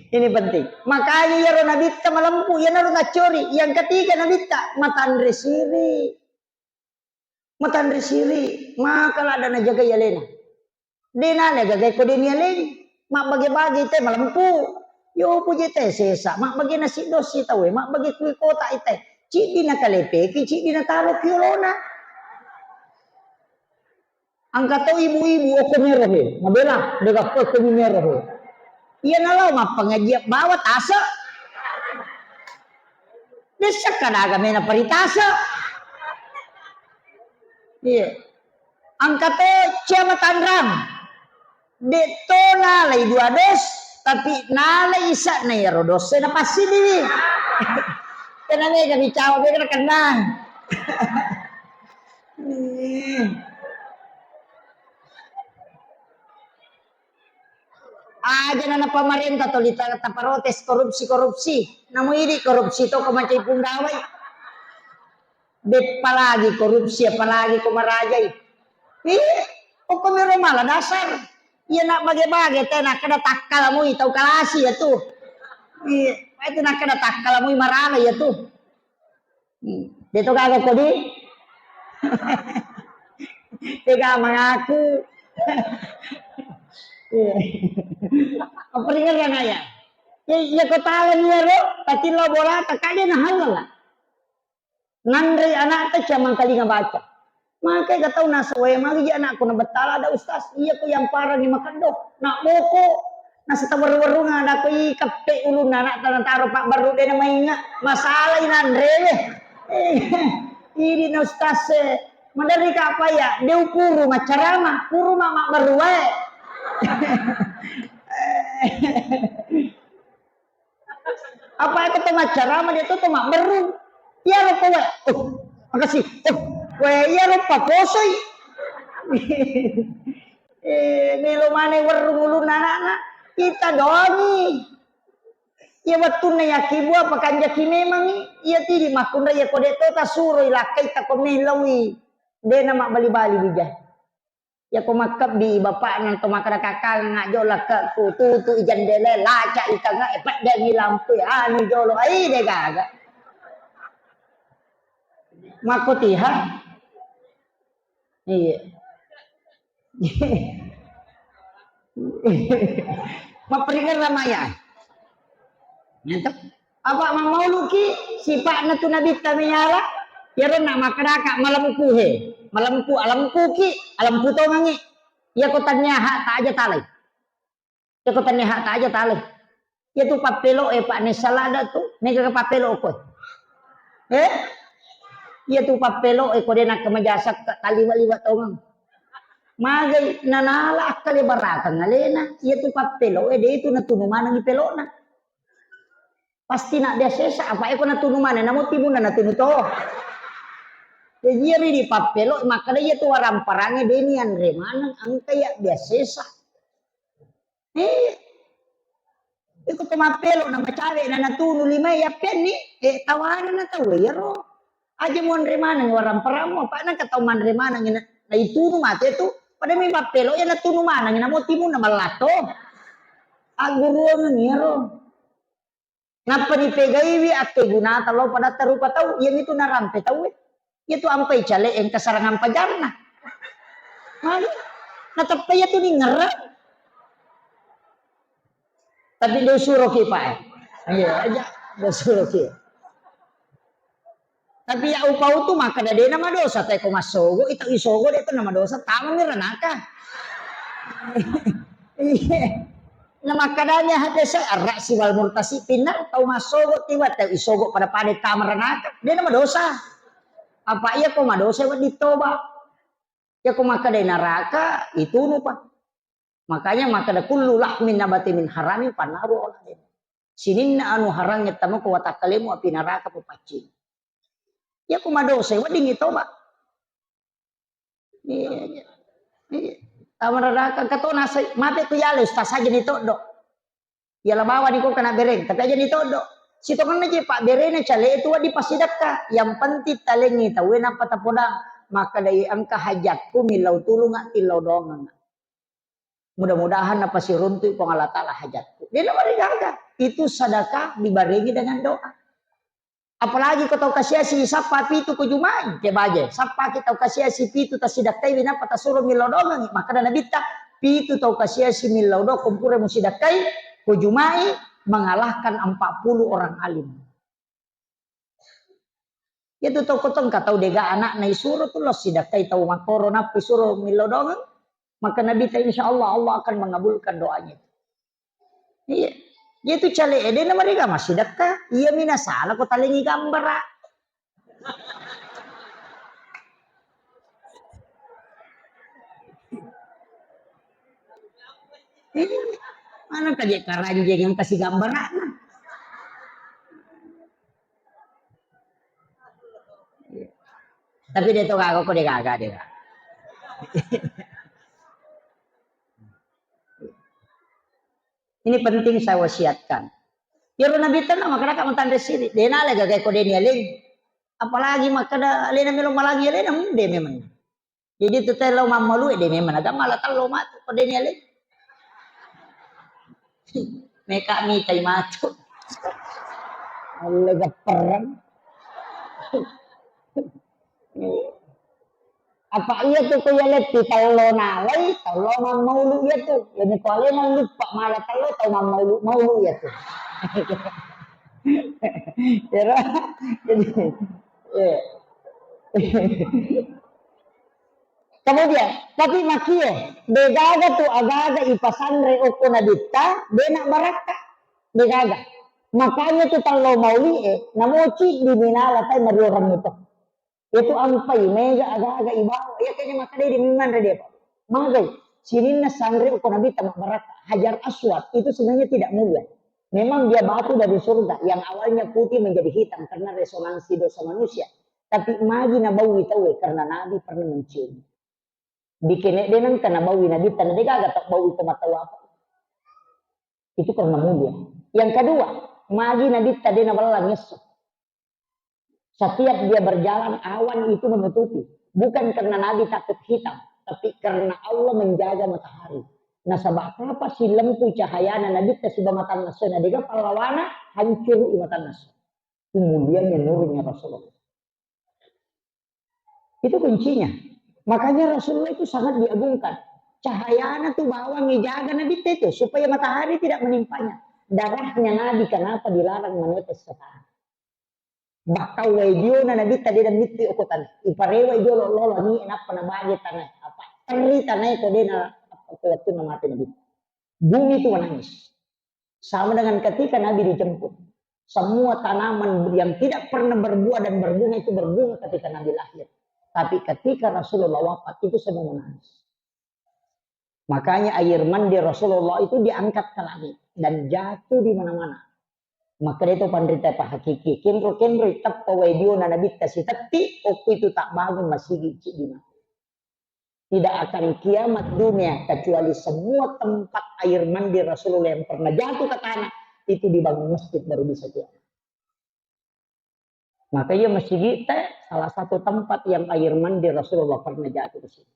ini penting. Makanya iyaro nabitta malempu, iyanaro naccori. Yang ketiga nabitta, matanre siri. Matanre siri, maka ladda najagai alena. De nale gagai ko de nialeni. Mabbage-bage te malempu. Yo puje te sesa, mabbage nasi dosi tawe, mabbage kui kota ite. Ciddi nakalepeki, ciddi nataro ki olona. Angka to ibu-ibu okko mero he, mabela, de gappo okko mero he. Iya nalo mappangajian bawa tase. Dessa kadaga mena paritase. Iya. Angka to cia matanrang. De to nalai dua dos, tapi nalai isa'na iyaro dosse napassiddiwi. Kena mega bicawa mega nakenna. Aja nana pamarenta toli ta-, taparotes korupsi-korupsi. Namo idi korupsi to ko macai punggawai. Beppa lagi korupsi, apalagi ko marajai. Ih, okko mero mala dasar. Iya nak bage-bage te nakkeda takkala mui tau kalasi ya tu. Iya, itu nakkeda takkala mui marana ya tu. Hmm. De to gaga kodi? Tega mangaku. Iya. Apa ringan kan ayah? Ya, ya kau tahu ni ya, Ro? Tadi lo bola, tak ada nah halal lah. Nanre anakta cia mangkalinga baca. Maka ga tau nasawae magi je anakku na bettala ada ustaz. Iya ko yang parani makeddo. Nak boko. Nasa tawerru-werrunga ada ko i kappe ulunna anakta nataro pak baru dena mainga. Masalah inanre we. Ini na ustaz e. Maderri ka apa ya? Deu puru macarama. Puru mak mak baru wae. Apa itu to maccarama dia tu to mabberru. Iya ro kowe. Oh, makasih. Oh, kowe iya ro paposoi. Eh, melo mane werrung ulunna anakna. Kita dongi. Iya wettunna yakki bua pakanjaki memangi. Iya tidi makkunra iya kode to tasuroi lakkai tako mellaui. Dena mabbali-bali bija. Yako makkebbi bapakna to makkeda kakang ngajjo lekke'ku, tutu'i jendela, laca'i tange'e, peddengi lampu, anu jolo, ai de gaga. Makkotiha? Iya. Mapperingerra maya. Nyanto? Apa mammauluki sipa'na tu nabitta meyala? Iyaro na makkedaka malempu he. Malempu, alempuki, alempu tongangi. Iyako tannia hak ta aja talai. Iyako tannia hak ta aja talai. Iya tu pappelo e, Pak, nessa lada tu, mega pappelo ko. Eh? Iya tu pappelo e, ko de nakka majasa ka taliwa-liwa tongang. Magai nanala akkale barakang alena, iya tu pappelo e, de tu natunu manengi pelona. Pasti nak biasa esa, apa eko natunu mana, namo timunna natunu to. Jadi ri di pappelo makkeda iya tu waramparangnge deni anre maneng engka ya biasesa. Eh, iko to mappelo na macawe na natunu lima ya penni, eh, tawana na tau ya ro. Aja muanre maneng waramparammu, apa nang tau manre maneng na, na itunu mate tu, pada mi mappelo ya natunu maneng na motimu na mallato. Agguruang ni ro. Nappa nipegaiwi akkegunata lao padatta rupa tau, iyamitu narampe tauwe. Iyatu ampai cale engka sarang ampajarna. Magi? Nateppa iyatu ningerang. Tapi de suroki, Pak, eh. Iya, aja. De suroki. Tapi ya upau tu makkeda de na madosa, te ko massogo, ita isogo de tu na madosa, tamami ranaka. Iya. Na makkedanya hadese arra siwal murtasi pinna tau massogo tiwa tau isogo pada-pada tama ranaka. De na madosa. Apa iya ko madosa wedding toba. Ya ko makkeda naraka, itunu pa. Makanya makkeda kullu lahmin nabati min haramin fannaru aula bih. Sininna anu harangnge tamako watakkalemu api naraka papaccing. Ya ko madosa weddingngi toba. Iya, iya. Iya. Tama naraka engka to nasai, mape ku yale ustaz aja ni toddo. Yala bawa ni ko kena bereng, tapi aja ni toddo. Sitongenna je pak berena cale itu wedding pasidakka. Yang penting talengi tauwe nappa tapodang. Makkeda engka hajatku millau tulunga tillau doangenga. Mudah-mudahan napasiruntu'i Puang Allah Ta'ala hajatku. Dia namarigaga. Itu sedekah dibarengi dengan doa. Apalagi ko tau kasiasi sappa pitu ko Juma'i, ke baje. Sappa ki tau kasiasi pitu tasidakkai winappa tasuro millau doangengi. Makkeda Nabitta, pitu tau kasiasi millau doang ko pura musidakkai ko Juma'i mengalahkan empat puluh orang alim. Iyatu tau ko tongka tau dega anakna isuro tu lo sidakkai tau makkoro nappa isuro millau doangeng. Maka Nabitta, insya Allah, Allah akan mengabulkan doanya. Iya. Iyatu cale ede na mariga masidakka, iya mina salah ko talengi gambara. Mana kaje karanjeng yang kasih gambaran. Tapi dia tuh kagak kok dia kagak dia. Ini penting saya wasiatkan. Yaro Nabi tenang, makanya kamu tanda sini. Dia nale gagai kode ni aling. Apalagi makada alena melo malangi alena, hmm, dia memang. Jadi tu teh lo mammalu, eh, dia memang. Agak malah telo mati kode ni aling. Meka mita matu. Alle gaperang. Apa iya tu ko iya letti tello nalai, tello mammaulu iya tu. Leni ko alena luppa mala tello tau mammaulu, maulu iya tu. Ero, jadi, iya. Kemudian, tapi makie, degaga tu agaga ipasanre okko nabitta, dena barakka, degaga. Makanya tu tello mauli e, namoci diminala tai mariorang itu. Itu ampai mega aga-aga ibawa. Ya kayaknya maka dia diminang dia, Pak. Magai, sininna sanre ko Nabi tama baraka. Hajar Aswad itu sebenarnya tidak mulia. Memang dia batu dari surga yang awalnya putih menjadi hitam karena resonansi dosa manusia. Tapi magi nabawi tahu karena Nabi pernah mencium. Dikene denang karena bawi Nabi tanah degaga tak bawi itu mata apa. Itu karena mulia. Yang kedua, magi Nabi tadi nabalang ngesso. Setiap dia berjalan, awan itu menutupi. Bukan karena Nabi takut hitam, tapi karena Allah menjaga matahari. Nasaba apa silempu cahayana Nabi tasiba matang ngasona dega pallawana hancur i matang naso. Itu mulianya nurnya Rasulullah. Itu kuncinya. Makanya Rasulullah itu sangat diagungkan. Cahayana tuh bawang dijaga Nabi itu supaya matahari tidak menimpanya. Darahnya Nabi kenapa dilarang menetes sekarang? Bahkan wae diona Nabi tadi dan mitti okotana. Iparewa jolo lolo ni enapa na baje tanah. Apa teri tanah itu dia na apa waktu na mati Nabi. Bumi itu menangis. Sama dengan ketika Nabi dijemput. Semua tanaman yang tidak pernah berbuah dan berbunga itu berbunga ketika Nabi lahir. Tapi ketika Rasulullah wafat itu semua menangis. Makanya air mandi Rasulullah itu diangkat ke langit dan jatuh di mana-mana. Makkeda to panrita pahakiki, kenro-kenro teppa wae diona nabitta sitetti, okko itu tak bangun masigi cidi mate. Tidak akan kiamat dunia kecuali semua tempat air mandi Rasulullah yang pernah jatuh ke tanah itu dibangun masjid baru bisa kiamat. Maka iya masigi te salah satu tempat yang air mandi Rasulullah pernah jatuh ke sini.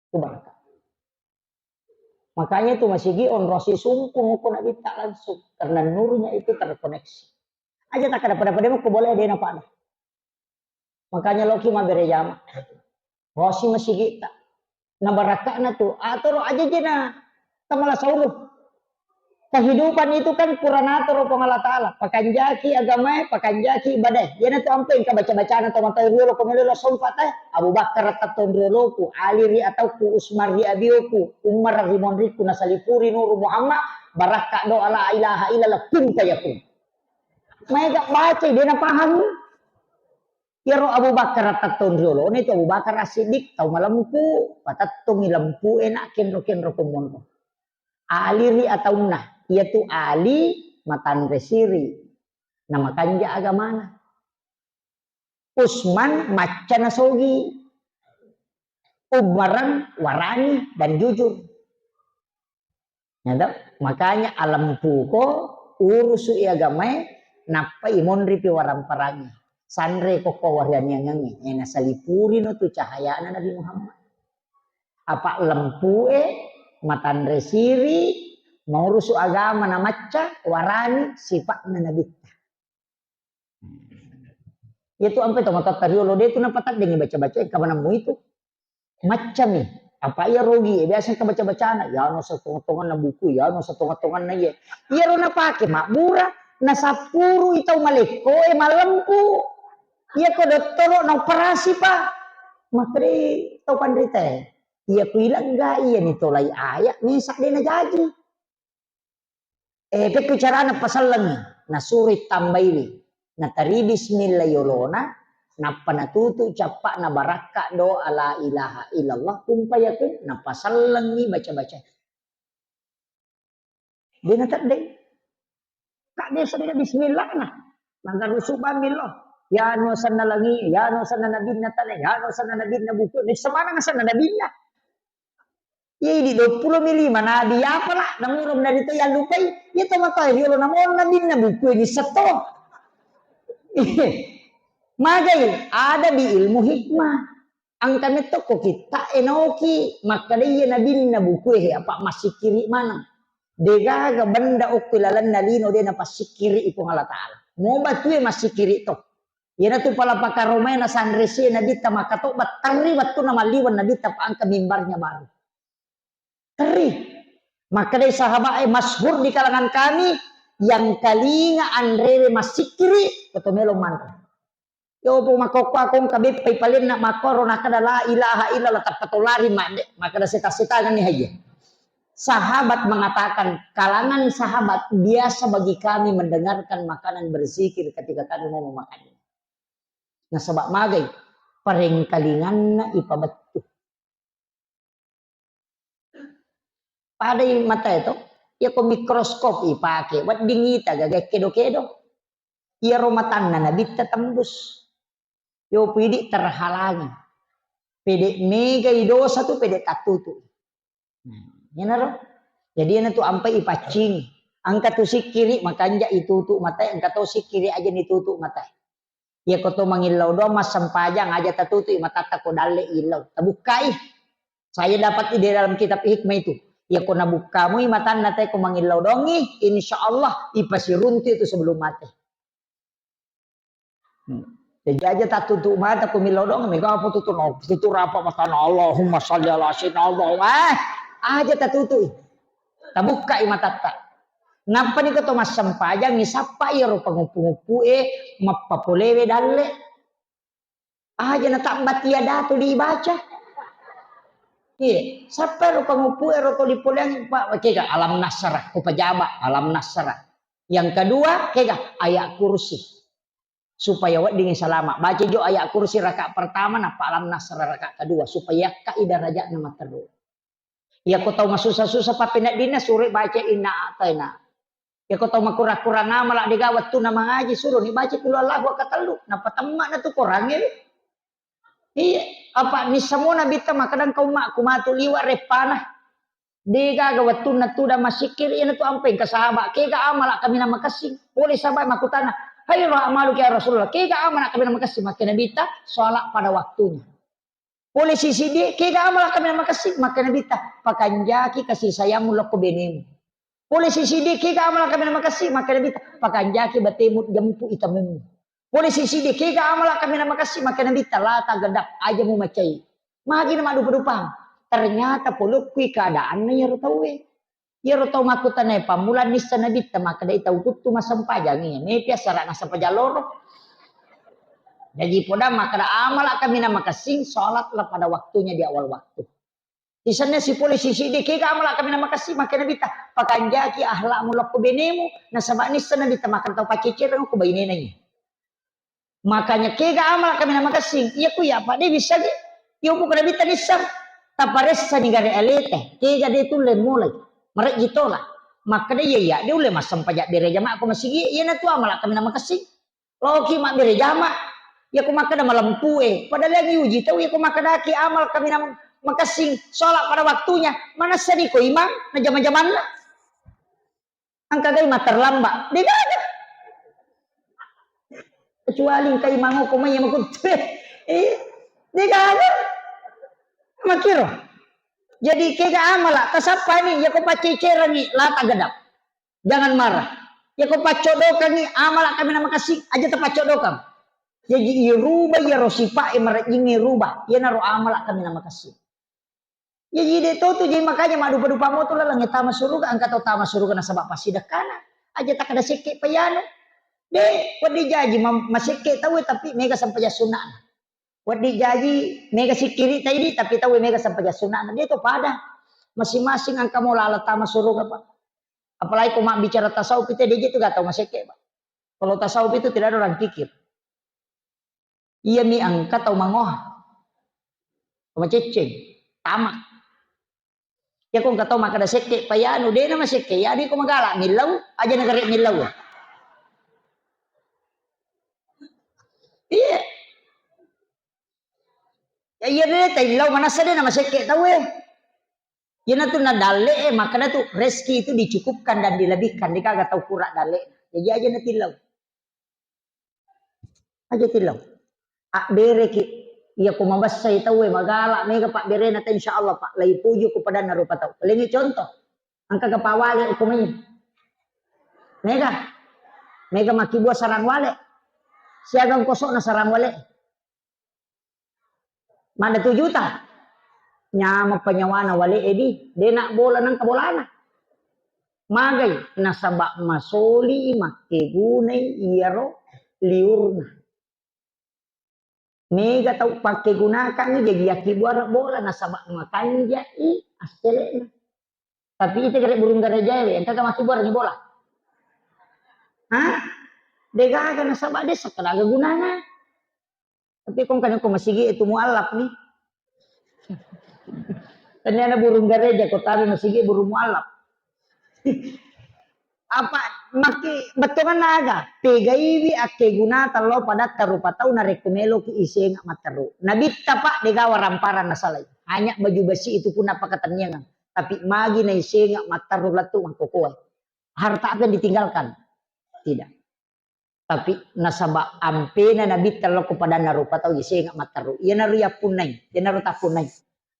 Itu barakah. Makanya itu masigi onrosi sumpung ko nabitta langsung karena nurnya itu terkoneksi. Aja tak ada pada-pada mau boleh dia nampak. Makanya loki mabbere jama. Rosi masigitta. Na barakka'na tu, atoro aja jena tamala sauru. Kehidupan itu kan pura natoro Puang Allah Ta'ala. Pakanjaki agamae, pakanjaki ibadae. Iyana tu ampe engka baca-bacana to mata riolo ko melelo sompa te. Abu Bakar tatton rioloku, Ali ri atauku, Usman ri abioku, Umar ri monriku, nasalipuri Nuru Muhammad, barakka doa la ilaha illallah, kun fayakun. Maega baca, dia na paham. Iyaro Abu Bakar tettong riolona itu Abu Bakar As-Siddiq tau malempu, patettongi lempu e na kenro-kenro ko monro. Ali ri ataunna, iyatu Ali matanre siri, na makanja agamana. Usman macca nasogi, Umaran warani dan jujur. Ya toh? Makanya alempuko urusu i agamae, nappa imonripi waramparangnya. Sanre kokko warianiangangnge, eh, nasalipurino tu cahayana Nabi Muhammad. Apa lempue, matanre siri, maurusu agama na macca, warani sipa'na Nabitta. Iya tu ampe to matatta riolo de tu napataddengi baca-baca engka manammu itu. Maccami. Apa iya rogi e biasa engka baca-bacana. Ya no setonga-tonganna buku, ya no setonga-tonganna iye. Iya ro napake mabbura, nasappuru i tau malekko e malempu. Iya ko dottoro na operasi pa. Makri tau panrita e. Iya ku ilegga iya ni tolai aya mesa de najaji. Eh, pekku carana pasellengngi? Nasuroi tambaiwi. Nateri bismillah yolona, nappa natutu cappa'na barakka doa la ilaha illallah, kun fayakun, napasellengngi baca-baca. De nateddeng. Kak de sedde bismillah na. Manggarusu bammi lo. Ya no sanna langi, ya no sanna nabinna tane, ya no sanna nabinna buku. Ni semana sanna nabinna. Iya, idi duappulo mi lima nabi, apa lah? Namurung dari to yang lupai. Iya, to matoa riolo namon nabinna buku ini seto. Magai, ada di ilmu hikmah. Engka metto ko kitta enoki, makkeda iya nabinna buku e, apa massikkiri maneng. Degaga benda okko lalenna lino de napassikkiri i Puang Allah Ta'ala. Mo batue massikkiri to. Iyanatu pala pakaromae nasanre sie nabitta makkatobba terri wettunna malliweng nabitta pa engka mimbarnya baru. Terri. Makkedai sahabat e, masyhur di kalangan kami, yang kalinga anrewe massikkiri, koto melo manre. Yo po makkokko akong kabeppai palenna makkoro nakkeda la ilaha illallah tappa to lari madde, makkeda seta-setangan ni hayya. Sahabat mengatakan, kalangan sahabat biasa bagi kami mendengarkan makanan berzikir ketika kami mau memakannya. Nasaba magai, parengkalinganna ipabettu. Padai matae to, iya ko mikroskop ipake, wedding ita gaga kedo-kedo. Iyaro matanna nabitta tembus. Yo pidi terhalangi. Pede megai dosa tu pede tattutu. Nah, iyanaro. Jadi iyanatu ampai ipaccingi. Engka tu sikkiri makanja itutu matae, engka to sikkiri aja nitutu matae. Iya ko to mangillau doang massempajang aja tatutui matatta ko dalle illau. Tabukkai. Saya dapat di dalam kitab hikmah itu. Iya ko nabukkamui matanna te ko mangillau doangi, insya Allah ipasiruntu itu sebelum mati. Hmm. Jadi aja tak tutup mata ku milodong, mega apa tutup no, tutup apa mata na Allahumma salli ala sayyidina Allahumma. Eh, aja tak tutup. Tabukkai matatta. Nappa niko to massempajang, sappa iyaro panguppu-nguppu e, mappapolewe dalle. Aja na tabbat iya datu dibaca. Iya, sappa ro panguppu e ro to dipoleang, Pak, kega alam nasrah, ko pajaba alam nasrah. Yang kedua, kega ayat kursi. Supaya weddingngi salama. Baca jo ayat kursi rakaat pertama, nappa alam nasrah rakaat kedua, supaya yakkai darajatna matteru. Iya ko tau masussa-sussa pappeneddinna, suroi baca inna a'taina. Iyako tau makurang-kurang amala, dega wettunna mangaji, suroni baca qul huwallahu wekka tellu, napatemma na tu korangnge. Iya, apa nissamona Nabitta makkeda, engka ummakku matu liwa reppana. Degaga wettunna tudang massikkiri, iyanatu ampe engka sahaba, kega amala kaminang makessing. Pole sahaba makkutana, "Khairu a'maluka ya Rasulullah, kega amala kaminang makessing?" Makkeda Nabitta, "Sholat pada waktunya." Pole sisiddi, "Kega amala kaminang makessing?" Makkeda Nabitta, "Pakanjaki kasih sayangmu lokko benemu." Pole sisiddi, "Kega amala kaminang makessing?" Makkeda Nabitta, "Pakanjaki batemu jempu itamemmu." Pole sisiddi, "Kega amala kaminang makessing?" Makkeda Nabitta, "La taghdab, aja mumacai." Magi na maddupa-dupang. Ternyata polokkui keadaanna iyaro tauwe. Iyaro tau makkutanae pammula nissa Nabitta, makkeda, "Tau kuttu massempajangi, mepi assara'na sempajang loro." Jaji podang makkeda, "Amala kaminang makessing, sholatlah pada waktunya di awal waktu." Isenna sipole sisiddi, "Kega amala kaminang makessing?" Makkeda Nabitta, "Pakanjaki ahlakmu lokko benemu." Nasaba nissa Nabitta makkeda tau paccecereng ko bainena iye. Makanya kega amala kaminang makessing? Iya ku iya, Pak, de bissagi. Iya ku kada Nabitta nissa. Taparessani gare aleta, kega de tulle mulai. Marejji tola. Makkeda iya, iya, de ulle massempajang bere jama ko masigi, iyanatu amala kaminang makessing. Loki mabbere jama, iya ko makkeda malempue. Padahal yang diuji tau, iya ko makkedaki amal kaminang makessing, sholat pada waktunya. Manessani ko imang, na jama-jamanna. Engka gai matterlambat. Degaga. Kecuali engka imang ko mai makuttu. Eh, degaga. Makiro. Jadi kega amala, tasappani, iya ko paccecerangi, la taghdab. Jangan marah. Iya ko paccoddokangi, amala kaminang makessing, aja tapaccodokang. Jaji iruba iyaro sipa'e marejjingnge iruba, iyanaro amala kaminang makessing. Jaji de to tu, jadi makanya maddupa-dupa moto laleng tama suruga, engka tau tama suruga nasaba passidekkana. Aja takkeda sekke pa iyanu. De, wedding jaji mam-, masekke tauwe tapi mega sempajang sunna'na. Wedding jaji mega sikkiri taidi tapi tauwe mega sempajang sunna'na. De to pada. Masing-masing engka mo laleng tama suruga, Pak. Apalagi ko mabbicara tasawuf itu, de je tu gak tau masekke, Pak. Kalau tasawuf itu tidak ada orang kikir. Iyami engka tau mangoha. Macecceng, tamak. Iya ko engka tau makkeda sekke, pa iyanu, de na masekke, iyanu ko magala, millau, aja nagare millau. Iya. Ya, iya de, taillau manassa de na masekke tauwe. Iyanatu na dalle e, makkeda tu rezeki itu dicukupkan dan dilebihkan, degaga tau kura dalle. Jadi aja na tillau. Aja tillau. Abbereki, iya ko mabessai tauwe, magala mega pabberena ta, insya Allah, Pak, laipuju ko padanna rupa tau. Lengi contoh, engka ga pawale ko mai. Mega, mega makkibua sarang wale. Siagang kosokna sarang wale. Madda tu juta. Nyameng panyawana wale edi, de na bola nangka bolana. Magai, nasaba masoli makkegunai iyaro liurna. Mega tau pakkegunakangngi jaji yakkibuara bola nasaba makanjai assele'na. Tapi ita gare burung garejae, engka ga makkibuara ni bola? Hah? Degaga nasaba de sakka aga gunana. Tapi kong kan ko masigi itu mualaf ni. Tania na burung gareja ko tabe masigi burung mualaf. Apa makki bettuanna aga? Pegaiwi akkegunata lao padatta rupa tau narekko meloki isenga matteru. Nabitta, Pak, degawa ramparang nasalai. Hanya baju besi itu pun napakatenniangang. Tapi magi naisenga matteru lettu mangkokoe. Harta apa yang ditinggalkan? Tidak. Tapi nasaba ampena Nabitta lao ko padanna rupa tau isenga matteru. Iyanaro yappunnai, iyanaro tappunnai.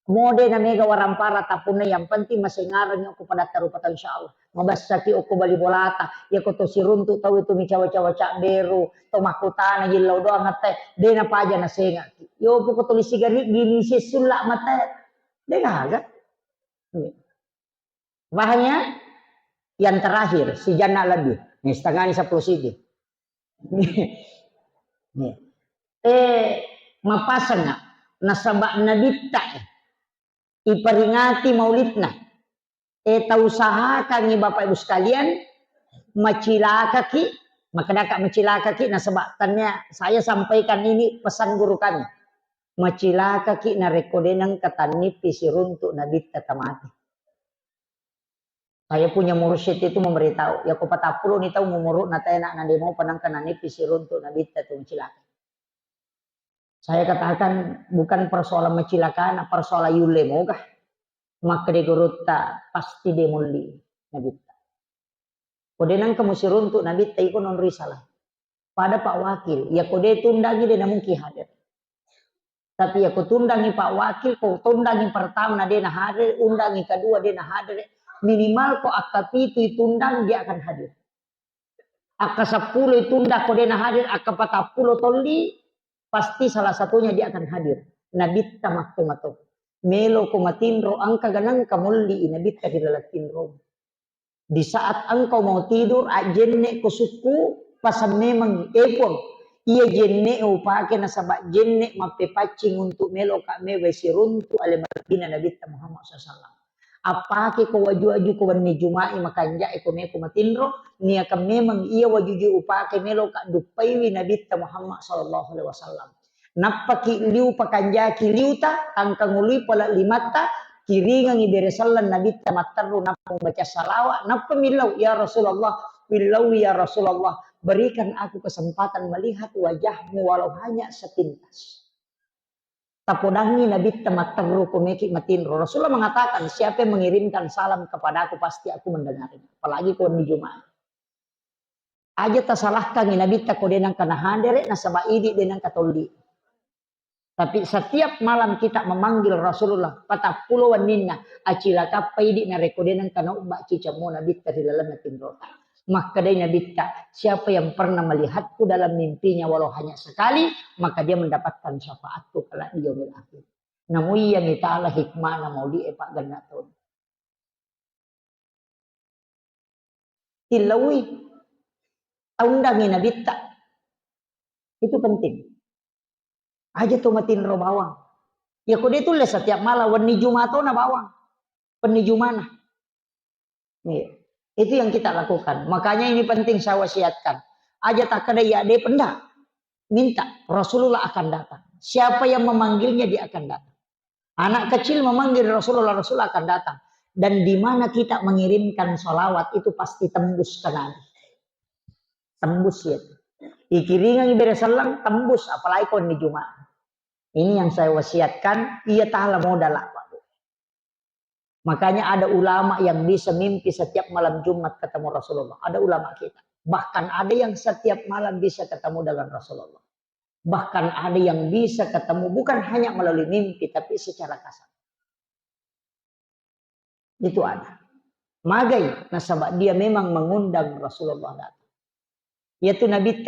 Mode na mega warampara tappunnai, yang penting masengarengngi okko padatta rupa tau, insya Allah. Mabessaki okko bali bolata, iya ko to siruntu tau itu micawa-cawa cabberu, to makkutana jillau doang atte, de napaja nasengaki. Yo poko tuli sigari gini sessulla mate, de gaga. Iya. Paham ya? Yang terakhir, si Janna lebih. Nih, setengah ini sepuluh siti. Nih. Eh, mapasang nggak? Nasaba Nabitta, eh, iperingati maulidna. Eh, tausahakangi Bapak Ibu sekalian, macilakaki, makkedaka macilakaki, nasaba tania saya sampaikan ini pesan guru kami. Macilakaki narekko de nengka tannippi siruntu Nabitta tamate. Saya punya mursyid itu memberitahu, ya ko patappulo ni taung umuru'na tae na, na de mopa nangka nanippi siruntu Nabitta tu cilaka. Saya katakan bukan persoalan macilakana, persoalan yulle moga. Makkeda gurutta pasti de molli Nabitta. Ko de nangka musiruntu Nabitta iko non risalah. Pada Pak Wakil, ya ko de tundangi de namungkin hadir. Tapi ya ko tundangi Pak Wakil, ko tundangi pertama na de na hadir, undangi kedua de na hadir, minimal ko akka pitu itundang dia akan hadir. Akka seppulo itunda ko de na hadir, akka patappulo tolli, pasti salah satunya dia akan hadir. Nabitta matto-matto. Melo ko matinro, angka ganangka molli i Nabitta ri laleng tinro. Di saat engkau mau tidur, ajjenne ko sukku, pasang memang epon. Iya jenne upake nasaba jenne mappepaccing untuk melo ka mewe siruntu ale Madinah Nabitta Muhammad sallallahu alaihi wasallam. Appake ko waju-waju ko wenni Juma'i makanja'e ko meko matinro, niakan memang iya wajuje upake meloka duppaiwi Nabitta Muhammad sallallahu alaihi wasallam. Nappaki liu pakanjaki liuta, tangkangului pala limatta, kiringangi bere sallang Nabitta matterru nappa membaca salawat, nappa millau, "Ya Rasulullah, millau ya Rasulullah, berikan aku kesempatan melihat wajahmu walau hanya sepintas." Tapodangngi Nabitta matteru ko meki matinro. Rasulullah mengatakan, "Siapa yang mengirimkan salam kepadaku, pasti aku mendengarnya." Apalagi ko wenni Jumat. Aja tasalahkangi Nabitta ko de nangka nahadere, nasaba idi de nangka tolli. Tapi setiap malam kita memanggil Rasulullah, patappulo wenninna, acilakappa idi narekko de nangka naubba cicammu Nabitta ri lalenna tinrota. Makkedai Nabitta, "Siapa yang pernah melihatku dalam mimpinya walau hanya sekali, maka dia mendapatkan syafaatku kelak di yaumil akhir." Namuiyangi taala hikmana mauli'e paggenna taunna. Tillaui, taundangi Nabitta. Itu penting. Aja to matinro bawang. Ya ko de tulle setiap malam wenni Jumatona bawang. Wenni Jumana. Iya. Itu yang kita lakukan. Makanya ini penting saya wasiatkan. Aja takkeda ya de penda. Minta, Rasulullah akan datang. Siapa yang memanggilnya, dia akan datang. Anak kecil memanggil Rasulullah, Rasulullah akan datang. Dan di mana kita mengirimkan salawat itu pasti tembus ke Nabi. Tembus ya. Ikiringangi bere sallang, tembus, apalagi ko wenni Jumat. Ini yang saya wasiatkan, iya taala modal apa, Bu. Makanya ada ulama yang bisa mimpi setiap malam Jumat ketemu Rasulullah. Ada ulama kita. Bahkan ada yang setiap malam bisa ketemu dengan Rasulullah. Bahkan ada yang bisa ketemu bukan hanya melalui mimpi, tapi secara kasar. Itu ada. Magai, nasaba dia memang mengundang Rasulullah datang. Yaitu Nabi